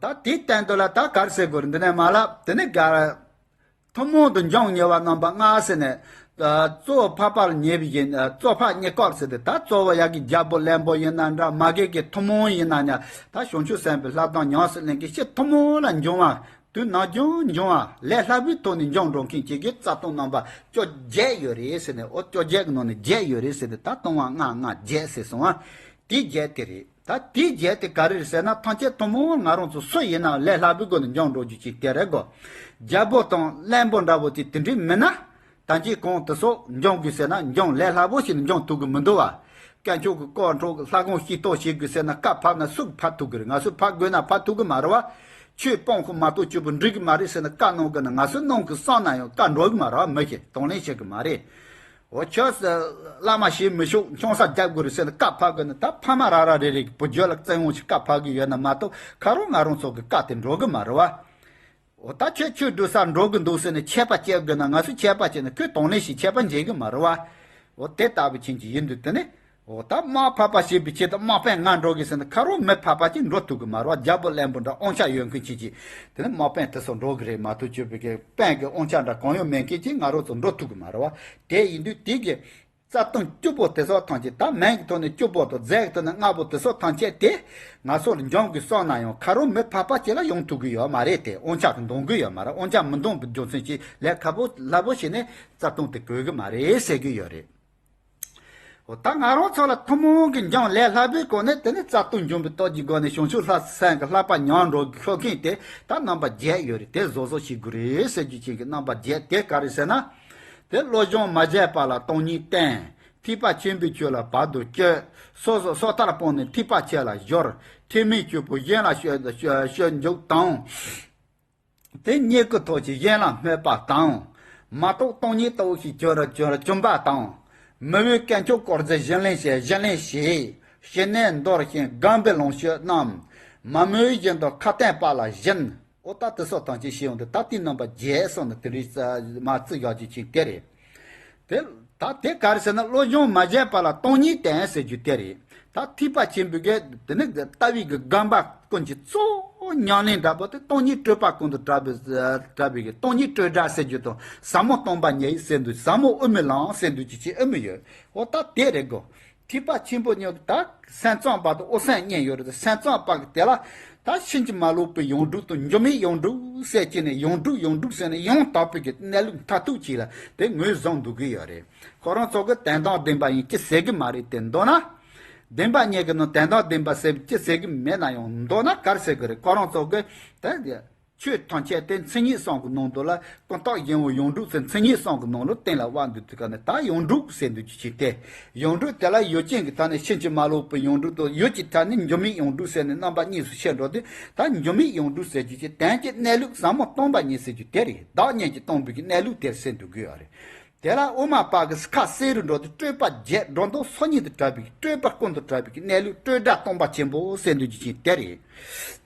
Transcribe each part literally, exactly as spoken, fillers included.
ད་དེའི་སྟེང་དུ་ལ་ད་ག་རེ་ཟེར་དགོས་རེད། འདི་ནས་མ་ལབ། དེ་ནས་ག་རེ། ཐུན་མོང་དུ་འབྱུང་ཉེ་བ་རྣམ་པ་ལྔ་ཟེར་ནས། ཨ། གཙོ་བོ་འཕགས་པ་ལ་ཉེ་བའི་ཡིན། ཨ། གཙོ་འཕགས་ཉེ་སྐོར་ཟེར་ཏེ། ད་གཙོ་བོ་ཡ་གི་རྒྱལ་པོ་བློན་པོ་ཡིན་ན་འདྲ། མ་གི་གི་ཐུན་མོང་ཡིན་ན་ཡང་། ད་བྱང་ཆུབ་སེམས་དཔའི་ལྷ་དང་ཉམས་སུ་ལེན་མཁན་སྤྱིར་ཐུན་མོང་ལ་འབྱུང་བ། དུས་ནམ་རྒྱུན་འབྱུང་བ་ལས་སླ་པོའི་ཐོག་ནས་འབྱུང་འགྲོ་མཁན་གཅིག་གི་རྩ་ལྟུང་རྣམ་པ་བཅོ་བརྒྱད་ཡོད་རེད་ཟེར་ནས། འོ། བཅོ་བརྒྱད་ཀྱི་ནང་ནས་བརྒྱད་ཡོད་རེད་ཟེར་ཏེ། ད་ལྟུང་བ་ལྔ་ལྔ་བརྒྱད་ཟེར་སོང་བ། དེ་བརྒྱད་དེ་རེད། ད་དེའི་བརྒྱད་དེ་ག་རེ་རེད་ཟེར་ན། ཐམས་ཅད་ཐུན་མོང་ང་རང་ཚོ་སུ་ཡིན་ནའང་ལས་སླ་པོའི་སྒོ་ནས་འབྱུང་འགྲོ་རྒྱུ་ཅིག་དེ་རེད་གོ། རྒྱལ་པོ་དང་བློན་པོ་འདྲ་བོ་དེ་དེ་འདྲའི་མིན་ན། ད་གིན་གོང་དེ་ཚོ་འབྱུང་དགོས་ཟེར་ན། འབྱུང་ལས་སླ་པོ་ཞིག་ནས་འབྱུང་ཐུབ་ཀྱི་མི་འདུག་བ། དཀོན་མཆོག་གི་བཀའ་འགྲོ་གི་ལྷ་ཁང་ཞིག་གཏོར་བྱེད་དགོས་ཟེར་ན། བཀའ་ཕབ་ན་སུས་ཕབ་ཐུབ་ཀྱི་རེད། ང་ཚོས་ཕབ་དགོས་ན་ཕབ་ཐུབ་ཀྱི་མ་རེད་བ། ཆོས་སྤོང་གི་མ་གཏོགས་སྐྱོ་པོ་འགྲིག་གི་མ་རེད་ཟེར་ན། བཀའ་གནང་དགོས་ན་ང་ཚོས་གནང་གི་བསམ་ན་ཡང་བཀའ་འགྲོ་གི་མ་རེད་བ། མི་ཞིག་དང་ལེན་བྱེད་ཀྱི་མ་རེད། འོ། ཁྱོད་བླ་མ་ཞིག་མི་ཤོག་ཆང་ས་རྒྱག་དགོས་རེད་ཟེར་ན། བཀའ་ཕབ་དགོས་ན་ད་ཕ་མ་རང་རང་རེ་རེ་གི་བུ་རྒྱུད་ལ་བཙན་དབང་ཞིག་བཀའ་ཕབ་གི་ཡོད་ན་མ་གཏོགས། ཁ་རོག་ང་རང་ཚོ་གི་བཀའ་དེ་འགྲོ་གི་མ་རེད་བ། འོ། ད་ཁྱོད་ཆོས་སྒྲུབ་ས་འགྲོ་གི་འདུག་ཟེར་ནས་ཆད་པ་བཅད་དགོས་ན། ང་ཚོས་ཆད་པ་བཅད་ན་ཁོས་དང་ལེན་ཞིག་ཆད་པ་འཇལ་གི་མ་རེད་བ། འོ། དེ་ལྟ་བུ་ཅན་གྱི་ཡིན་དུས། དེ་ནི། འོ། ད་དམག་ཕལ་པ་བྱེད་པའི་ཆེད་དུ་དམག་དཔོན་ལྔ་འགྲོ་གི་ཟེར་ན། ཁ་རོག་མི་ཕལ་པ་ཅིག་འགྲོ་ཐུབ་གི་མ་རེད་བ། རྒྱལ་པོ་བློན་པོ་འདྲ་དབང་ཆ་ཡོད་མཁན་ཅིག་གིས་དེ་ནི་དམག་དཔོན་དེ་ཚོ་འགྲོ་གི་རེད་མ་གཏོགས། སྐྱོ་པོ་གི་དཔོན་གྱི་དབང་ཆ་འདྲ་གང་ཡང་མེད་མཁན་ཅིག་ང་རང་ཚོ་འགྲོ་ཐུབ་གི་མ་རེད་བ། དེ་ཡིན་དུས་དེ་གི་རྩ་ལྟུང་སྐྱོ་པོ་དེ་ཚོ་ཐམས་ཅད། ད་མིང་གི་ཐོག་ནས་སྐྱོ་པོ་དང་རྫས་ཀྱི་ཐོག་ནས་ལྔ་པོ་དེ་ཚོ་ཐམས་ཅད་དེ་ང་ཚོ་ལ་འབྱུང་དགོས་བསམ་ན་ཡང་། ཁ་རོག་མི་ཕལ་པ་ཅིག་ལ་ཡོང་ཐུབ་གི་ཡོད་མ་རེད་དེ། དབང་ཆ་གི་འདང་གི་ཡོད་མ་རེད། དབང་ཆ་མི་འདང་པའི་རྒྱུ་མཚན་གྱིས་ལས་ཁ་པོ་སླ་པོ་བྱས་ནས་རྩ་ལྟུང་དེ་གོ་གི་མ་རེད་ཟེར་གི་ཡོད་རེད། འོ། ད་ང་རང་ཚོ་ལ་ཐུན་མོང་གི་འབྱུང་ལས་སླ་པོའི་སྒོ་ནས། དེ་ནི་རྩ་ལྟུང་འབྱུང་བའི་སྟོབས་ཀྱི་སྒོ་ནས་བྱང་ཆུབ་ལྷ་སེམས་ཀྱི་བསླབ་པ་ཉམས་འགྲོ་གི་ཤོག་མཁན་དེ། ད་རྣམ་པ་བརྒྱད་ཡོད་རེད། དེ་གཟབ་གཟབ་བྱེད་དགོས་རེད་ཟེར་རྒྱུ་ཅན་གྱི་རྣམ་པ་བརྒྱད་དེ་ག་རེ་ཟེར་ན། དེ་བློ་སྦྱོང་མ་བྱས་པ་ལ་སྟོང་ཉིད་བསྟན། ཐེག་པ་ཆེན་པོའི་ཆོས་ལ་བར་དུ་གཅོད། སོ་སོ་སོ་ཐར་སྤངས་ནས་ཐེག་པ་ཆེ་ལ་སྦྱོར། ཐེག་དམན་སྐྱེ་བོ་གཞན་ལ་སྤྱོད་སྤྱོད་སྤྱོད་འཇུག་དང་། དེ་སྙད་བཀུར་ཐོབ་ཅིང་གཞན་ལ་སྨོད་པ་དང་། མ་རྟོགས་སྟོང་ཉིད་ལྟ་བུ་ཞིག་གྱུར་གྱུར་གྱུར་པ་དང་། མི་བུའི་དཀོན་མཆོག་དཀོར་མཛོད་བཞིན་ལེན་བྱེད་བཞིན་ལེན་བྱེད། ཞི་གནས་འདོར་ཞིང་སྒོམ་པའི་ལོངས་སྤྱོད་རྣམས། མ་མོས་བཞིན་དུ་ཁ་བསྟན་པ་ལ་བཞིན། འོ། ད་དེ་ཚོ་ཐམས་ཅད་ཤེས་ཡོང་དུས། ད་དེ་རྣམ་པ་བརྒྱད་སོང་ནས་དེ་རིང་མ་རྩི་བཞག་རྒྱུ་ཅན་དེ་རེད། དེ། ད་དེ་ག་རེ་ཟེར་ན། བློ་སྦྱོང་མ་བྱས་པ་ལ་སྟོང་ཉིད་བསྟན་ཟེར་རྒྱུ་དེ་རེད། ད་ཐེག་པ་ཆེན་པོའི་གི་དེ་ནི་ལྟ་བའི་གི་སྒོམ་པ་ཀུན་གྱི་གཙོ་བོ་ཉམས་ལེན་འདྲ་པོ་དེ། སྟོང་ཉིད་སྤྲོས་པ་ཀུན་ཏུ་བྲལ་བའི་བྲལ་བའི་གི་སྟོང་ཉིད་སྤྲོས་བྲལ་ཟེར་རྒྱུ་དང་། ཟབ་མོ་སྟོང་པ་ཉིད་ཟེར་འདུག་ཟབ་མོ་དབུ་མའི་ལམ་ཟེར་འདུག་ཅིག་ཅིག་དབུ་མ་ཡོད། འོ། ད་དེ་རེད་གོ། ཐེག་པ་ཆེན་པོ་གཉིས་ཀྱི་ད་སེམས་ཙམ་པ་དང་དབུ་སེམས་གཉིས་ཡོད་རེད། སེམས་ཙམ་པ་གི་དེ་ལ་ད་ཕྱིན་ཅི་མ་ལོག་པའི་ཡོངས་གྲུབ་དང་འགྱུར་མེད་ཡོངས་གྲུབ་ཟེར་གྱི་ནས། ཡོངས་གྲུབ་ཡོངས་གྲུབ་ཟེར་ནས་ཡང་དག་པའི་གི་གནས་ལུགས་མཐར་ཐུག་ཅིག་ལ་དེ་ངོས་བཟུང་འདུག་གི་ཡོད་རེད། ཁོ་རང་ཚོ་གི་དོན་དམ་བདེན་པ་ཡིན་ཅི་ཟེར་གི་མ་རེད་དེ། མདོར་ན། བདེན་པ་གཉིས་ཀྱི་ནང་དོན་དམ་བདེན་པ་ཟེར་ཅི་ཟེར་གི་མེད་ན་ཡང་། མདོར་ན་ག་རེ་ཟེར་གི་རེད། ཁོ་རང་ཚོ་གི་དེ། ཆོས་ཐམས་ཅད་དེ་མཚན་ཉིད་གསུམ་གྱི་ནང་དུ་ལ། ཀུན་བརྟགས་གཞན་དབང་ཡོངས་གྲུབ་ཟེར་མཚན་ཉིད་གསུམ་གྱི་ནང་ལ་གཏན་ལ་དབབ་འདུག་དུས་ག་ནས། ད་ཡོངས་གྲུབ་ཟེར་འདུག་ཅིག་ཅིག་སྟེ། ཡོངས་གྲུབ་དེ་ལ་ཡུལ་ཅན་གྱི་ཐ་སྙད་ཕྱིན་ཅི་མ་ལོག་པའི་ཡོངས་གྲུབ་དང་། ཡུལ་གྱི་ཐ་སྙད་འགྱུར་མེད་ཡོངས་གྲུབ་ཟེར་ནས་རྣམ་པ་གཉིས་སུ་ཕྱེ་འགྲོ་དུས། ད་འགྱུར་མེད་ཡོངས་གྲུབ་ཟེར་རྒྱུ་ཅིག་དོན་གྱི་གནས་ལུགས་ཟབ་མོ་སྟོང་པ་ཉིད་ཟེར་རྒྱུ་དེ་རེད། བདག་ཉིད་ཀྱིས་སྟོང་པའི་གི་གནས་ལུགས་དེར་ཟེར་འདུག་གི་ཡོད་རེད། དེ་ལ་དབུ་མ་པ་གི་ཁ་གསལ་རུ་འགྲོ་དུས། སྤྲོས་པ་བརྒྱད་སྒྲོ་འདོགས་སོ་གཉིས་དུ་བྲལ་བའི་གི་སྤྲོས་པ་ཀུན་ཏུ་བྲལ་བའི་གི་གནས་ལུགས་སྤྲོས་བྲལ་སྟོང་པ་ཆེན་པོ་ཟེར་འདུག་རྒྱུ་ཅིག་དེ་རེད།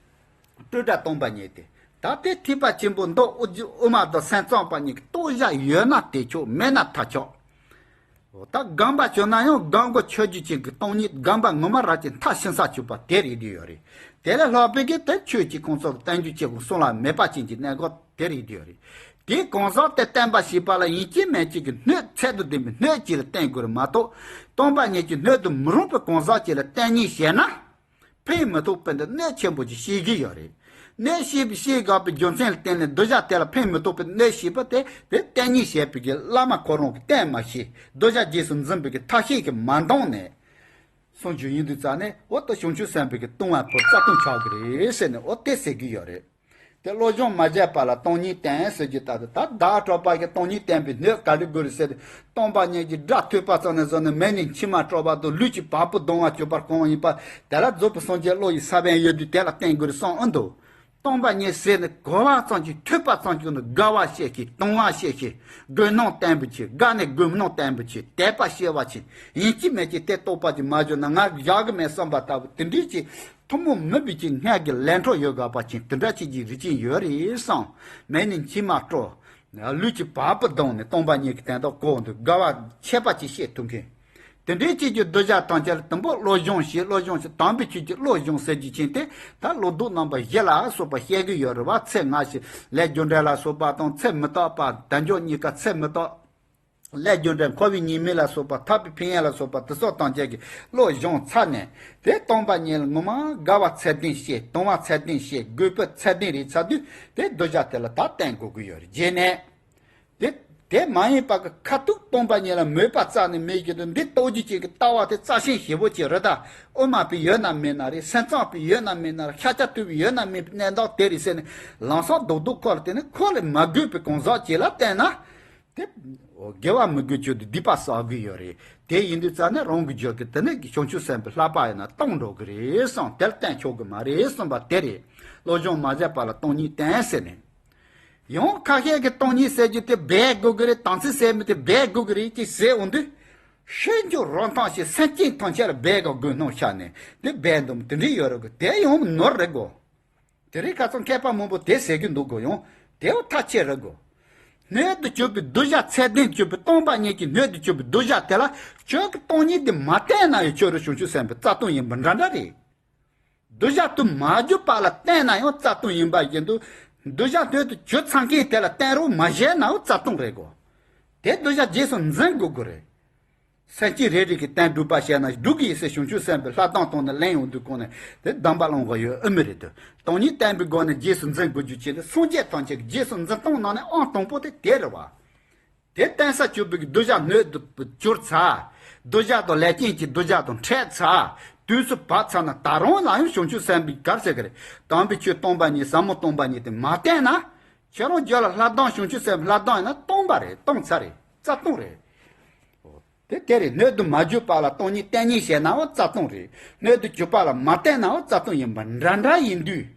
སྤྲོས་བྲལ་སྟོང་པ་ཉིད་དེ། ད་དེ་ཐེག་པ་ཆེན་པོ་མདོ་དབུ་མ་དང་སེམས་ཙམ་པ་གཉིས་ཀྱི་རྟོགས་བྱ་ཡོད་ན་དེ་ཆོག་མེད་ན་ཐ་ཆོག་ད་སྒོམ་པ་བྱུང་ན་ཡང་སྒོམ་གོ་ཆོད་རྒྱུ་ཅན་གྱི་སྟོང་ཉིད། སྒོམ་པ་ངོ་མ་རང་གི་མཐར་ཕྱིན་ས་ཆོད་པ་དེ་རེད་བསྡད་ཡོད་རེད། དེ་ལས་ལྷག་པའི་གི་དེ་ཆོས་ཀྱི་ཁོང་ཚོ་གི་བསྟན་རྒྱུ་ཅི་གང་གསུང་ལ་མེད་པ་ཅན་གྱི་གནས་སྐབས་དེ་རེད་བསྡད་ཡོད་རེད། དེ་གང་ཟག་དེ་བསྟན་པ་ཞེས་པ་ལ་ཡིན་གཅིག་མིན་གཅིག་གི་སྣོད། ཚད་དང་ལྡན་པའི་སྣོད་ཅིག་ལ་བསྟེན་དགོས་རེད་མ་གཏོགས། སྟོང་པ་ཉིད་ཀྱི་སྣོད་དུ་མི་རུང་པའི་གང་ཟག་ཅིག་ལ་བསྟེན་ཉེས་བྱས་ན། ཕན་མི་ཐོགས་པའི་འདི་གནོད་ཆེན་པོ་ཅིག་བྱེད་ཀྱི་ཡོད་རེད། གནོད་བྱེད་པའི་བྱེད་དགོས་པའི་རྒྱུ་མཚན་ལ་བརྟེན་ནས་གདུལ་བྱ་དེ་ལ་ཕན་མི་ཐོགས་པའི་གནོད་བྱེད་པ་དེ། དེ་བསྟེན་ཉེས་བྱས་པའི་གི་བླ་མ་ཁོ་རང་གིས་བསྟེན་མ་ཤེས། གདུལ་བྱ་རྗེས་སུ་འཛིན་པའི་གི་ཐབས་ཤེས་ཀྱིས་མ་འདང་ནས། སོང་རྒྱུ་ཡིན་དུས་ཙང་ནས། འོ་ད་བྱང་ཆུབ་སེམས་དཔའི་གི་ལྟུང་བ་པོ་རྩ་ལྟུང་ཆགས་ཀྱི་རེད་ཟེར་ནས། འོ་དེ་ཟེར་གྱི་ཡོད་རེད། དེ་བློ་སྦྱོང་མ་བྱས་པ་ལ་སྟོང་ཉིད་བསྟན་ཟེར་རྒྱུ་ལྟ་བུ། ད་བདག་གྲོལ་བ་གིས་སྟོང་ཉིད་བསྟན་པའི་སྣོད་ག་རེ་དགོས་རེད་ཟེར་ཏེ། སྟོང་པ་ཉིད་ཀྱི་སྒྲ་ཐོས་པ་ཙམ་ནས་བཟུང་ནས་མེ་ནས་མཆི་མ་བཀྲོལ་བ་དང་། ལུས་ཀྱི་བ་སྤུ་ལྡང་བ་གྱུར་པ་གང་ཡིན་པ་དེ་ལ་རྫོགས་པའི་སངས་རྒྱས་བློ་ཡི་ས་བོན་ཡོད་དུས་དེ་ལ་བསྟེན་དགོས་རེད་གསུངས་ཨེ་འདུག་སྟོང་པ་ཉིད་ཟེར་ནས་གོ་བ་ཙམ་གྱིས། ཐོས་པ་ཙམ་གྱིས་ནི་དགའ་བ་བཤད་ཤེས། དུང་བ་བཤད་ཤེས། དགོས་སྣང་བསྟན་པའི་ཕྱིར། དགའ་ནས་དགོས་སྣང་བསྟན་པའི་ཕྱིར། དད་པ་སྐྱེ་བ་ཕྱིར། ཡིན་གཅིག་མིན་གཅིག་དེ་རྟོགས་པ་ཅིག་མ་བྱུང་ན་ང་བཞག་གི་མེད་བསམ་པ་ལྟ་བུ་དེ་འདྲའི་ཅིག་ཐུན་མོང་མིན་པའི་ཅིག་སྔགས་ཀྱི་ལས་འཕྲོ་ཡོད་དགོས་པ་ཅིག་དེ་འདྲ་ཅིག་གི་རིགས་ཅིག་ཡོད་རེད་བསམ། མེ་ནས་མཆི་མ་བཀྲོལ། ལུས་ཀྱི་བ་སྤུ་ལྡང་ནས་སྟོང་པ་ཉིད་ཀྱི་དོན་དག་གོ་འདུག་དགའ་བ་ཆེ་བ་ཅིག་བཤད་ཐུབ་མཁན། དེ་འདྲའི་ཅིག་གི་གདུལ་བྱ་ཐམས་ཅད་ལ་དུམ་བུ་བློ་སྦྱོང་བྱེད། བློ་སྦྱོང་བྱེད། དམ་པའི་ཆོས་ཀྱི་བློ་སྦྱོང་ཟེར་རྒྱུ་ཅན་དེ་ད་བློ་ལྡོག་རྣམ་པ་བཞི་ལ་སོགས་པ་བཤད་གི་ཡོད་རེད་བ། ཚེ་སྔ་ཕྱི་ལས་རྒྱུ་འབྲས་ལ་སོགས་པ་དང་། ཚེ་མི་རྟག་པ་དལ་འབྱོར་རྙེད་དཀའ། ཚེ་མི་རྟག་ལས་རྒྱུ་འབྲས། འཁོར་བའི་ཉེས་དམིགས་ལ་སོགས་པ། ཐར་པའི་ཕན་ཡོན་ལ་སོགས་པ་དེ་ཚོ་ཐམས་ཅད་ཀྱི་བློ་སྦྱོང་ཚར་ནས། དེ་སྟོང་པ་ཉིད་ལ་ངོ་མ་དགའ་བ་ཚད་ལྡན་བྱེད། དུང་བ་ཚད་ལྡན་བྱེད། དགོས་པ་ཚད་ལྡན་རེད་ཚར་དུས། དེ་གདུལ་བྱ་དེ་ལ་ད་བསྟན་དགོས་ཀྱི་ཡོད་རེད། རྗེས་ནས་དེ་དེ་མ་ཡིན་པ་གི་ཁ་ཐུག་སྟོང་པ་ཉིད་ལ་མོས་པ་རྩ་ནས་མེད་ཀྱི་འདུག་འདི་རྟོགས་རྒྱུ་ཅན་གྱི་ལྟ་བ་དེ་རྩ་ཤིང་ཞེ་པོ་ཅིག་རེད། ད་དབུ་མ་པའི་ཡོད་ན་མེད་ན་རེད། སེམས་ཙམ་པའི་ཡོད་ན་མེད་ན་རེད། ཤཱཀྱ་ཐུབ་པའི་ཡོད་ན་མེད་པའི་གནས་སྟངས་དེ་རེད་ཟེར་ནས། ལམ་སང་རྡོག་རྡོག་ཁོ་ལ་བརྟེན་ནས་ཁོ་ལས་མ་དགོས་པའི་གང་ཟག་ཅིག་ལ་བསྟན་ན། དེ་དགེ་བ་མི་དགེ་བཅུ་དེ་སྡིག་པ་བསགས་ཀྱི་ཡོད་རེད། དེ་ཡིན་དུས་ཙང་ནས་རང་གི་རྒྱུད་ཀྱི་དེ་ནས་བྱང་ཆུབ་སེམས་དཔའི་བསླབ་པ་ཡིན་ན་སྟོང་འགྲོ་གི་རེད་བསམ། དེ་ལ་བསྟན་ཆོག་གི་མ་རེད་བསམ་པ་དེ་རེད། བློ་སྦྱོང་མ་བྱས་པ་ལ་སྟོང་ཉིད་བསྟན་ཟེར་ནས། ཡང་ཁ་ཤས་ཀྱིས་སྟོང་ཉིད་ཟེར་རྒྱུ་དེ་སྦས་དགོས་ཀྱི་རེད། དམ་ཚིག་ཟེར་མི་དེ་སྦས་དགོས་ཀྱི་རེད་ཅེས་ཟེར་འོང་དུས། ཤེས་འཇོག་རང་ཐང་ཞིག་སེམས་ཅན་ཐམས་ཅད་ལ་སྦས་དགོས་སྣང་ཤར་ནས་དེ་སྦས་འདུག་དེ་འདྲ་ཡོད་རེད་གོ། དེ་ཡང་ནོར་རེད་གོ། དེ་རིང་ཁ་སང་མཁས་པ་མང་པོ་དེ་ཟེར་གྱི་འདུག་གོ། ཡང་དེ་བ་ཐག་ཆད་རེད་གོ། སྣོད་དུ་གྱུར་པའི་གདུལ་བྱ། ཚད་ལྡན་གྱུར་པའི་སྟོང་པ་ཉིད་ཀྱི་སྣོད་དུ་གྱུར་པའི་གདུལ་བྱ་དེ་ལ་ཁྱོད་ཀྱིས་སྟོང་ཉིད་དེ་མ་བསྟན་ན་ཡང་ཁྱོད་རང་བྱང་ཆུབ་སེམས་དཔའི་རྩ་ལྟུང་ཡིན་པ་འདྲ་འདྲ་རེད། གདུལ་བྱ་དུ་མ་གྱུར་པ་ལ་བསྟན་ན་ཡང་རྩ་ལྟུང་ཡིན་པ་བཞིན་དུ། གདུལ་བྱ་སྣོད་དུ་གྱུར་ཚར་མཁན་དེ་ལ་བསྟན་རོགས་མ་བྱས་ན་ཡང་རྩ་ལྟུང་རེད་གོ། དེ་གདུལ་བྱ་རྗེས་སུ་འཛིན་དགོས་དགོས་རེད། སེམས་ཅན་རེ་རེ་གིས་བསྟན་སྒྲུབ་པ་བྱས་ན་སྒྲུབ་ཀྱི་ཡིན་ཟེར་བྱང་ཆུབ་སེམས་དཔའི་ལྷ་སྡོང་དང་ནི་གླེང་ཡོང་དུས་གོང་ནས་དེ་སྡོམ་པ་བླང་དགོས་ཡོད་ཨེ་མི་རེད་དོ། སྟོང་ཉིད་བསྟན་པའི་སྒོ་ནས་རྗེས་སུ་འཛིན་དགོས་རྒྱུ་ཅན་དེ་སངས་རྒྱས་ཐམས་ཅད་ཀྱི་རྗེས་སུ་འཛིན་སྟངས་ནང་ནས་ཨང་དང་པོ་དེ་དེ་རེད་བ། དེ་བསྟན་ས་གྱུར་པའི་གདུལ་བྱ་སྣོད་དུ་གྱུར་ཚར། གདུལ་བྱ་དང་ལས་ཅན་གྱི་གདུལ་བྱ་དང་འཕྲད་ཚར། དུས་སུ་བབ་ཚར་ན་ད་རུང་ལ་ཡང་བྱང་ཆུབ་སེམས་དཔའི་གར་ཟེར་གི་རེད། དམ་པའི་ཆོས་སྟོང་པ་ཉིད་ཟབ་མོ་སྟོང་པ་ཉིད་དེ་མ་བསྟན་ན། ཁྱེད་རང་རྒྱུད་ལ་ལྷ་སྡོང་བྱང་ཆུབ་སེམས་ལྷ་སྡོང་ཡིན་ན་སྟོང་པ་རེད། སྟོང་ཚར་རེད། རྩ་ལྟུང་རེད། དེ་དེ་རེད། སྣོད་དུ་མ་གྱུར་པ་ལ་སྟོང་ཉིད་བསྟན་ཉིད་བྱས་ནའང་རྩ་ལྟུང་རེད། སྣོད་དུ་གྱུར་པ་ལ་མ་བསྟན་ནའང་རྩ་ལྟུང་ཡིན་པ་འདྲ་འདྲ་ཡིན་དུས།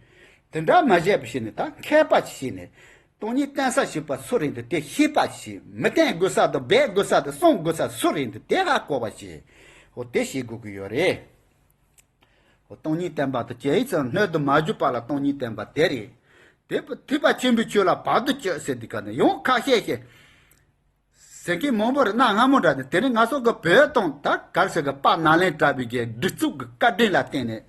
དེ་འདྲ་མ་བྱས་པ་བྱས་ནས་ད་མཁས་པ་ཞིག་བྱས་ནས། སྟོང་ཉིད་བསྟན་ས་ཞིག་པ་སུ་རེད་འདུག་དེ་ཤེས་པ་ཞིག་མི་བསྟན་དགོས་ས་དང་སྦས་དགོས་ས་དང་གསུང་དགོས་ས་སུ་རེད་འདུག་དེ་ཧ་གོ་བ་ཞིག་འོ་དེ་ཤེས་དགོས་ཀྱི་ཡོད་རེད། འོ་སྟོང་ཉིད་བསྟན་པ་དང་བཅས་ཡིག་ཙམ་སྣོད་དུ་མ་གྱུར་པ་ལ་སྟོང་ཉིད་བསྟན་པ་དེ་རེད། དེ་ཐེག་པ་ཆེན་པོའི་ཆོས་ལ་བར་དུ་གཅོད་ཟེར་དུས་ག་ནས་ཡང་ཁ་ཤས་ཤིག་ཟེར་མཁན་མང་པོ་རེད། གནའ་སྔ་མོ་འདྲ་ནི་དེ་རིང་ང་ཚོ་གི་བོད་དང་ད་ག་རེ་ཟེར་གི་དཔལ་ནཱ་ལེནྡྲ་པའི་གི་སྒྲིག་འཛུགས་ཀྱི་བཀའ་དྲིན་ལ་བརྟེན་ནས།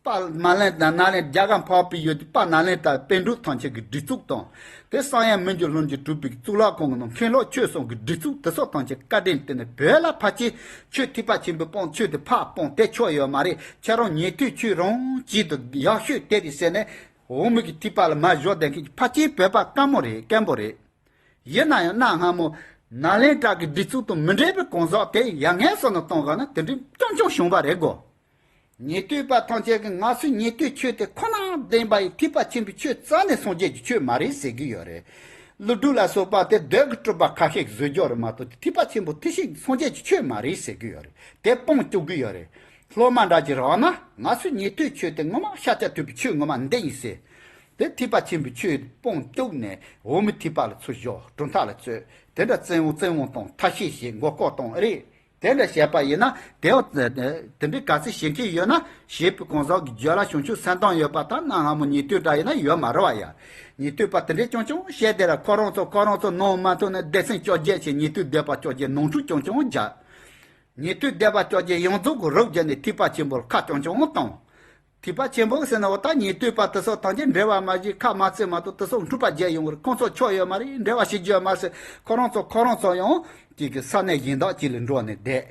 དཔལ་ནཱ་ལེནྡྲ་ནཱ་ལེནྡྲ་རྒྱ་གར་འཕགས་པའི་ཡུལ་དུ་དཔལ་ནཱ་ལེནྡྲ་པཎ་གྲུབ་ཐམས་ཅད་ཀྱི་སྒྲིག་འཛུགས་དང་། དེ་གསང་ཡང་མི་འགྱུར་ལྷུན་གྱིས་གྲུབ་པའི་གཙུག་ལག་ཁང་གི་ནང་མཁན་སློབ་ཆོས་གསུམ་གྱི་སྒྲིག་འཛུགས་དེ་ཚོ་ཐམས་ཅད་བཀའ་དྲིན་བརྟེན་ནས་བོད་ལ་ཕལ་ཆེར་ཆོས་ཐེག་པ་ཆེན་པོའི་སྤོང་ཆོས་དེ་ཕར་སྤོང་དེ་ཆོག་ཡོད་མ་རེད། ཁྱེད་རང་ཉན་ཐོས་ཆོས་རང་གཅིག་ཏུ་ཡག་ཤོས་དེ་རེད་ཟེར་ནས་འོག་མིན་གྱི་ཐེག་པ་ལ་མར་བཞག་བསྡད་མཁན་གྱི་ཕལ་ཆེར་བོད་པ་དཀའ་མོ་རེད། དཀོན་པོ་རེད། ཡིན་ན་ཡང་གནའ་སྔ་མོ་ནཱ་ལེནྡྲ་གི་སྒྲིག་འཛུགས་དང་མི་འབྲལ་བའི་གང་ཟག་དེ་ཡ་ངན་སོང་ནང་གཏོང་ག་ན་དེ་འདྲའི་རྐྱང་རྐྱང་བྱུང་བ་རེད་གོ། ཉན་ཐོས་པ་ཐམས་ཅད་ཀྱིས་ང་ཚོས་ཉན་ཐོས་ཆོས་དེ་ཁོ་ན་བདེན་པ་ཡི་ཐེག་པ་ཆེན་པོའི་ཆོས་རྩ་ནས་སངས་རྒྱས་ཀྱི་ཆོས་མ་རེད་ཟེར་གྱི་ཡོད་རེད། ཀླུ་སྒྲུབ་ལ་སོགས་པ་དེ་བདུད་ཀྱི་སྤྲུལ་པ་ཁ་ཤས་ཀྱིས་བཟོས་རྒྱུ་རེད་མ་གཏོགས་ཐེག་པ་ཆེན་པོ་དེ་ཞིག་སངས་རྒྱས་ཀྱི་ཆོས་མ་རེད་ཟེར་གྱི་ཡོད་རེད། དེ་སྤོང་བཅུག་གི་ཡོད་རེད། སློབ་མ་འདྲ་ཅིག་རག་ན་ང་ཚོས་ཉན་ཐོས་ཆོས་དེ་ངོ་མ་ཤཱཀྱ་ཐུབ་པའི་ཆོས་ངོ་མ་འདི་ཡིན་ཟེར། དེ་ཐེག་པ་ཆེན་པོའི་ཆོས་སྤོང་བཅུག་ནས་འོག་མིན་ཐེག་པ་ལ་ཚུར་ཞོག་གྲུབ་མཐའ་ལ་རྩོད། དེ་འདྲ་བཙན་དབང་བཙན་དབང་བཏང་ཐབས་ཤེས་བྱེད་མགོ་སྐོར་བཏང་ཨེ་རེད། དེ་འདྲ་བྱས་པ་ཡིན་ན་དེ་འོ་དེ་འདྲའི་ག་ཚོད་བྱེད་མཁན་ཡོད་ན་བྱེད་པའི་གང་ཟག་གི་རྒྱུད་ལ་བྱང་ཆུབ་སེམས་གཏོང་ཡོད་པ་དང་གནའ་སྔ་མོ་ཉན་ཐོས་འདྲ་ཡིན་ན་ཡོད་མ་རེད་བ་ཡ། ཉན་ཐོས་པ་དེ་འདྲའི་རྐྱང་རྐྱང་བཤད་དེ་ར་ཁོ་རང་ཚོ་ཁོ་རང་ཚོ་ནང་མ་ཐོན་ནས་སྡེ་ཚན་བཅོ་བརྒྱད་བྱས། ཉན་ཐོས་སྡེ་པ་བཅོ་བརྒྱད་ནང་འཁྲུག་རྐྱང་རྐྱང་རྒྱག་ཉན་ཐོས་སྡེ་པ་བཅོ་བརྒྱད་ཡོངས་རྫོགས་ཀྱི་རོབ་བརྒྱབ་ནས་ཐེག་པ་ཆེན་པོ་ལ་ཁ་རྐྱང་རྐྱང་བཏང་། ཐེག་པ་ཆེན་པོ་ཟེར་ན་འོ་ད་ཉན་ཐོས་པ་དེ་ཚོ་ཐམས་ཅད་འབྲེལ་བ་མ་བྱེད་ཁ་མ་བཙེམ་མ་གཏོགས་དེ་ཚོ་འཁྲུག་པ་རྒྱག་ཡོང་གི་རེད། ཁོང་ཚོ་ཆོག་ཡོད་མ་རེད། འབྲེལ་བ་བྱེད་རྒྱུ་ཡོད་མ་རེད་ཟེར་ཁོ་རང་ཚོ་ཁོ་རང་ཚོ་ཡང་ཅིག་གི་ས་གནས་གཞན་དག་ཅིག་ལ་འགྲོ་ནས་བསྡད།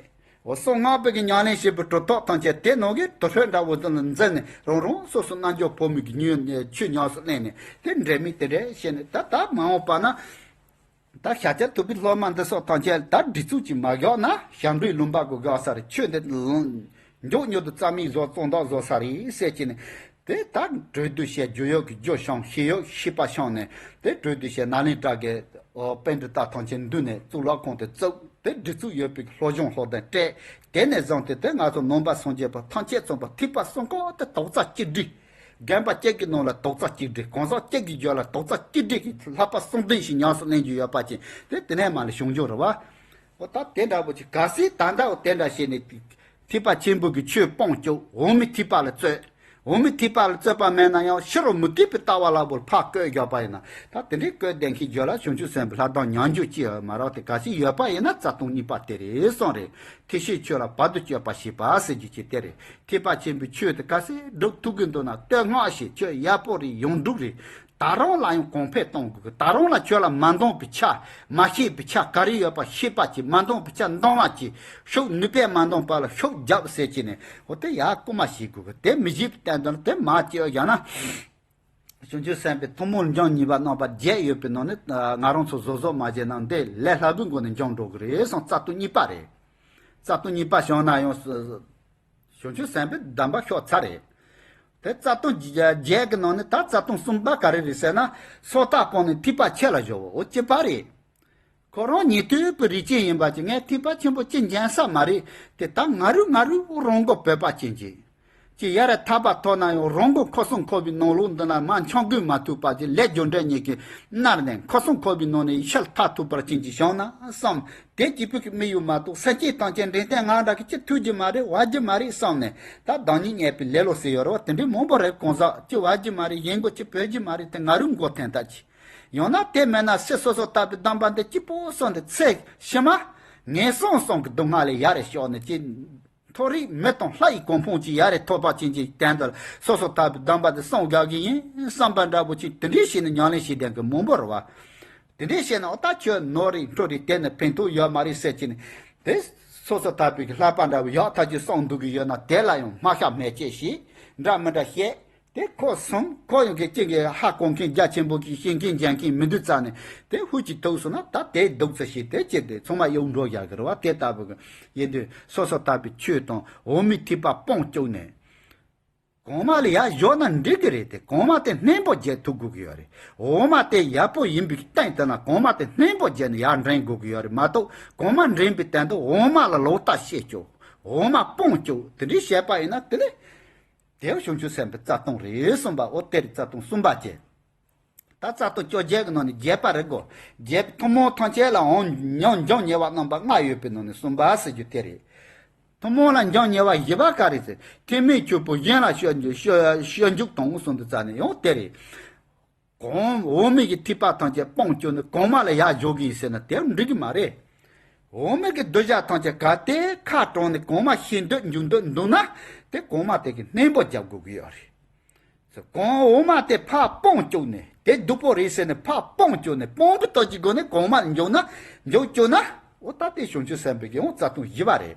འོ་གསང་སྔགས་པའི་གི་ཉམས་ལེན་བྱེད་པའི་གྲུབ་ཐོབ་ཐམས་ཅད་དེ་ནང་གི་དུར་ཁྲོད་འདྲ་བོ་དེ་ལ་འཛིན་ནས་རང་རང་སོ་སོ་རྣལ་འབྱོར་ཕོ་མོའི་གི་ཉོན་ཆོས་ཉམས་སུ་ལེན་ནས་དེ་འབྲེལ་མི་དེ་འདྲ་བྱས་ནས་ད་ད་མ་འོངས་པ་ན། ད་ཤཱཀྱ་ཐུབ་པའི་སློབ་མ་འདི་ཚོ་ཐམས་ཅད་ད་སྒྲིག་འཛུགས་ཀྱིས་མ་བཞག་ན་ཞབས་འདྲེན་ལུང་པ་གི་དགའ་ས་རེད། ཆོས་འདི་མགྱོགས་མྱུར་དུ་རྩ་མེད་བཟོ་བཙོན་བདག་བཟོ་ས་རེད་ཟེར་གྱི་ནས། དེ་ད་གྲོས་བསྡུར་བྱས། རྒྱུ་ཡོད་ཀྱི་རྒྱུ་བཤམས། བྱེད་ཡོད་ཤེས་པ་བཤམས་ནས་དེ་གྲོས་བསྡུར་བྱས། ནཱ་ལེནྡྲ་གི་ཨོ་པཎྜི་ཏ་ཐམས་ཅད་འདུས་ནས་གཙུག་ལག་ཁང་དེ་བཙུགས། དེ་སྒྲིག་འཛུགས་ཡོད་པའི་སློབ་སྦྱོང་སློབ་སྟོན་སྤྲད། དེ་ནས་བཟུང་སྟེ་དེ་ང་ཚོ་ནང་པ་སངས་རྒྱས་པ་ཐམས་ཅད་ཚང་མ་ཐེག་པ་གསུམ་ཀ་དེ་རྡོག་རྩ་གཅིག་སྒྲིལ། དགོན་པ་གཅིག་གི་ནང་ལ་རྡོག་རྩ་གཅིག་སྒྲིལ། གང་ཟག་གཅིག་གི་རྒྱུད་ལ་རྡོག་རྩ་གཅིག་སྒྲིལ་གྱིས་བསླབ་པ་གསུམ་ལྡན་ཞིག་ཉམས་སུ་ལེན་རྒྱུ་ཡོད་པ་ཅན་དེ་དེ་ནས་མ་ལ་བྱུང་རྒྱུ་རེད་བ། འོ་ད་དེ་འདྲ་པོ་ཅིག་གལ་སྲིད་ད་ལྟ་འོ་དེ་འདྲ་བྱས་ནས་ཐེག་པ་ཆེན་པོ་གི་ཆོས་སྤོང་བཅུག་འོག་མིན་ཐེག་པ་ལ་རྩོད། འོ་མའི་ཐིགས་པ་ལ་རྩོད་པ་མེད་ན་ཡང་ཕྱི་རུ་མུ་སྟེགས་པའི་ལྟ་བ་ལ་བོར་ཕར་བཀོད་བཞག་པ་ཡིན་ན། ད་དེ་འདྲའི་བཀོད་བསྡད་མཁན་རྒྱུད་ལ་བྱང་ཆུབ་སེམས་དཔའི་ལྷ་གདམས་ཉམས་འགྱུར་ཅི་ཡང་མ་རག་སྟེ། གལ་སྲིད་ཡོད་པ་ཡིན་ན་རྩ་ལྟུང་གཉིས་པ་དེ་རེད་གསུངས་རེད། ཐེག་ཆེན་ཆོས་ལ་བར་དུ་གཅོད་པ་ཞེས་པ་ཟེར་རྒྱུ་ཅིག་དེ་རེད། ཐེག་པ་ཆེན་པོའི་ཆོས་དེ་གལ་སྲིད་སྒྲུབ་ཐུབ་ཀྱི་འདུག་ན་བསྟོད་བསྔགས་ཤིག་ཆོས་ཡག་པོ་རེད། ཡོངས་གྲུབ་རེད། ད་རུང་ལ་ཡང་གོང་འཕེལ་གཏོང་དགོས་གི། ད་རུང་ལ་ཁྱོད་ལ་མ་འདང་པའི་ཆ། མ་ཤེས་པའི་ཆ་ག་རེ་ཡོད་པ་ཤེས་པ་གྱིས། མ་འདང་པའི་ཆ་འདང་བ་གྱིས། ཤུགས་ནུས་པས་མ་འདང་པ་ལ་ཤུགས་རྒྱབ་ཟེར་གྱི་ནས། འོ་དེ་ཡག་སྐུལ་མ་བྱེད་དགོས་གི། དེ་མི་བྱེད་པའི་སྟེང་དུ་ལ་དེ་མ་བྱེད་ཡ་ན། བྱང་ཆུབ་སེམས་དཔའི་ཐུན་མོང་སྦྱངས་ནུས་པ་རྣམ་པ་བརྒྱད་ཡོད་པའི་ནང་ནས། ང་རང་ཚོ་བཟོ་བཟོ་མ་བྱས་ན་འདི་ལས་སླ་པོའི་སྒོ་ནས་སྦྱངས་འགྲོ་གི་རེད་གསུངས། རྩ་ལྟུང་གཉིས་པ་རེད། རྩ་ལྟུང་གཉིས་པ་བྱུང་ན་ཡང་། བྱང་ཆུབ་སེམས་དཔའི་གདམས་པ་ཤོར་ཚར་རེད། དེ་རྩ་ལྟུང་བརྒྱད་ཀྱི་ནང་ནས་ད་རྩ་ལྟུང་གསུམ་པ་ག་རེ་རེད་ཟེར་ན། སོ་ཐར་སྤངས་ནས་ཐེག་པ་ཆེ་ལ་སྦྱོར་བ། འོ་གཅིག་པ་རེད། ཁོ་རང་ཉན་ཐོས་པའི་རིགས་ཅན་ཡིན་པ་ཅིག་ངས་ཐེག་པ་ཆེན་པོ་ཅི་འཇོན་ས་མ་རེད། དེ་ད་ང་རུ་ང་རུ་རང་མགོ་བོས་པ་ཅན་གྱི། ཅི་ཡར་ཐར་པ་ཐོབ་ན་ཡང་རང་མགོ་འཁོར་གསུམ་འཁོར་བའི་ནང་ལོགས་འདི་ན་མར་འཆམ་འགོད་མ་ཐུབ་པ་ཅིག་ལས་རྒྱུ་འབྲས་གཉིས་ཀྱིས་མནར་ནས་འཁོར་གསུམ་འཁོར་བའི་ནང་ནས་ཡེ་ཤེས་ཐར་ཐུབ་པར་ཅན་གྱི་བྱུང་ན་བསམ། དེ་སྐྱིད་པོ་གི་མི་ཡོད་མ་གཏོགས། སེམས་ཅན་ཐམས་ཅད་འདྲེན་སྟངས་ང་འདྲ་གི་ཅི་ཐུབ་ཀྱི་མ་རེད། བ་རྒྱུ་མ་རེད་བསམ་ནས། ད་བདག་ཉིད་བརྙས་པའི་ལེ་ལོ་ཟེར་ཡོད་རེད་བ། དེ་འདྲའི་མང་པོ་རེད། གང་ཟག་ཅི་བ་རྒྱུ་མ་རེད། གཞན་མགོ་ཅི་བོས་རྒྱུ་མ་རེད། དེ་ང་རུ་མགོ་འཐེན་ལྟ་ཅི། ཡང་ན་དེ་མེད་ན་སྲིད་སོ་སོ་ལྟ་བུའི་གདམས་པ་འདི་སྐྱིད་པོ་སོང་སྟེ་ཚེ་ཕྱི་མ་ངན་སོང་གསུམ་གྱི་སྡུག་བསྔལ་ལས་ཡར་རེ་ཤོར་ནས་ཅི། མཐོ་རིས་མི་དང་ལྷ་ཡི་གོ་འཕང་ཅིག་ཡར་རེ་ཐོབ་པ་ཅན་གྱི་དོན་དུ་སོ་སོ་ལྟ་བུའི་གདམས་པ་འདི་སྲུང་དགོས་ཀྱི་ཡིན་བསམ་པ་འདྲ་པོ་ཅིག་དེ་འདྲའི་བྱས་ནས་ཉམས་ལེན་བྱེད་མཁན་གྱི་མང་པོ་རེད་བ། དེ་འདྲའི་བྱས་ན་འོ་ད་ཁྱོད་ནོར་རེད་འཕྲོ་རེད། དེ་ནི་ཕན་ཐོགས་ཡོད་མ་རེད་ཟེར་གྱི་ནི། དེ་སོ་སོ་ལྟ་བུའི་གི་ལྷག་པ་འདྲ་བོ་ཡག་ཐག་ཆོད་སྲུང་འདུག་གི་ཡོད་ན། དེ་ལ་ཡང་སྨྲ་ཤག་སྨྲས་བཅད་བྱས་འདྲ་མི་འདྲ་བཤད། དེ་ཁོ་གསུམ་ཁོ་ཡང་གི་གཅིག་གི་ཧ་གོ་མཁན་རྒྱ་ཆེན་པོ་གི་ཤེས་མཁན་རྒྱ་མཁན་མི་འདུག་རྩ་ནས། དེ་ཧུ་ཅིག་ཐུག་སོང་ན་ད་དེ་སྡུག་ཙམ་ཞིག་དེ་ཅི་དེ་ཚང་མ་གཡུག་འགྲོ་བཞག་གི་རེད་བ། དེ་ལྟ་བུ་གི་ཡིན་དུས་སོ་སོ་ལྟ་བུའི་ཆོས་དང་འོག་མའི་ཐེག་པ་སྤོང་བཅུག་ནས། གོང་མ་ལ་ཡར་འཇོག་ན་འགྲིག་གི་རེད་དེ། གོང་མ་དེ་སྙིང་པོ་བརྗེད་ཐུབ་དགོས་ཀྱི་ཡོད་རེད། འོག་མ་དེ་ཡག་པོ་ཡིན་པའི་སྟེང་དུ་ན་གོང་མ་དེ་སྙིང་པོ་བརྗེད་ནས་ཡར་འདྲེན་དགོས་ཀྱི་ཡོད་རེད་མ་གཏོགས། གོང་མ་འདྲེན་པའི་སྟེང་དུ་འོག་མ་ལ་ལོག་ལྟ་བྱེད་བཅུག་འོག་མ་སྤོང་བཅུག་དེ་འདྲའི་བྱས་པ་ཡིན་ན་དེ་ལས། དེ་བྱང་ཆུབ་སེམས་དཔའི་རྩ་ལྟུང་རེད་གསུངས་པ། འོ་དེ་རེད། རྩ་ལྟུང་གསུམ་པ་བྱས། ད་རྩ་ལྟུང་བཅོ་བརྒྱད་ཀྱི་ནང་ནས་བརྒྱད་པ་རེད་གོ། བརྒྱད་པ་ཐུན་མོང་ཐམས་ཅད་ལའང་ཉམས་འཇོག་ཉེ་བ་རྣམ་པ་ལྔ་ཡོད་པའི་ནང་ནས་གསུམ་པ་ཟེར་རྒྱུ་དེ་རེད། ཐུན་མོང་ལ་འཇོག་ཉེ་བ་བཞི་པ་ག་རེ་ཟེར། ཐེག་དམན་ཆོས་པོ་གཞན་ལ་སྤྱོད་འཇུག་སྤྱོད་སྤྱོད་འཇུག་དང་གསུམ་དུ་རྩ་ནས་ཡང་དེ་རེད། གོང་འོག་མའི་གི་ཐེག་པ་ཐམས་ཅད་སྤོང་བཅུག་ནས་གོང་མ་ལ་ཡར་འཇོག་གི་ཡིན་ཟེར་ན་དེ་འགྲིག་གི་མ་རེད། འོག་མའི་གི་གདུལ་བྱ་ཐམས་ཅད་ག་དེ་ཁ་དྲངས་ནས་གོང་མ་ཤེས་འདོད་འཇུག་འདོད་འདུག་ན། དེ་གོང་མ་དེ་གི་སྙིང་པོ་རྒྱབ་དགོས་ཀྱི་ཡོད་རེད། གོང་འོག་མ་དེ་ཕར་སྤོང་བཅུག་ནས་དེ་སྡུག་པོ་རེད་ཟེར་ནས་ཕར་སྤོང་བཅུག་ནས་སྤོང་བའི་སྟོབས་ཀྱི་སྒོ་ནས་གོང་མ་ལ་འཇོག་ན་འཇོག་བཅུག་ན། འོ་ད་དེ་བྱང་ཆུབ་སེམས་དཔའི་གི་འོ་རྩ་ལྟུང་བཞི་པ་རེད།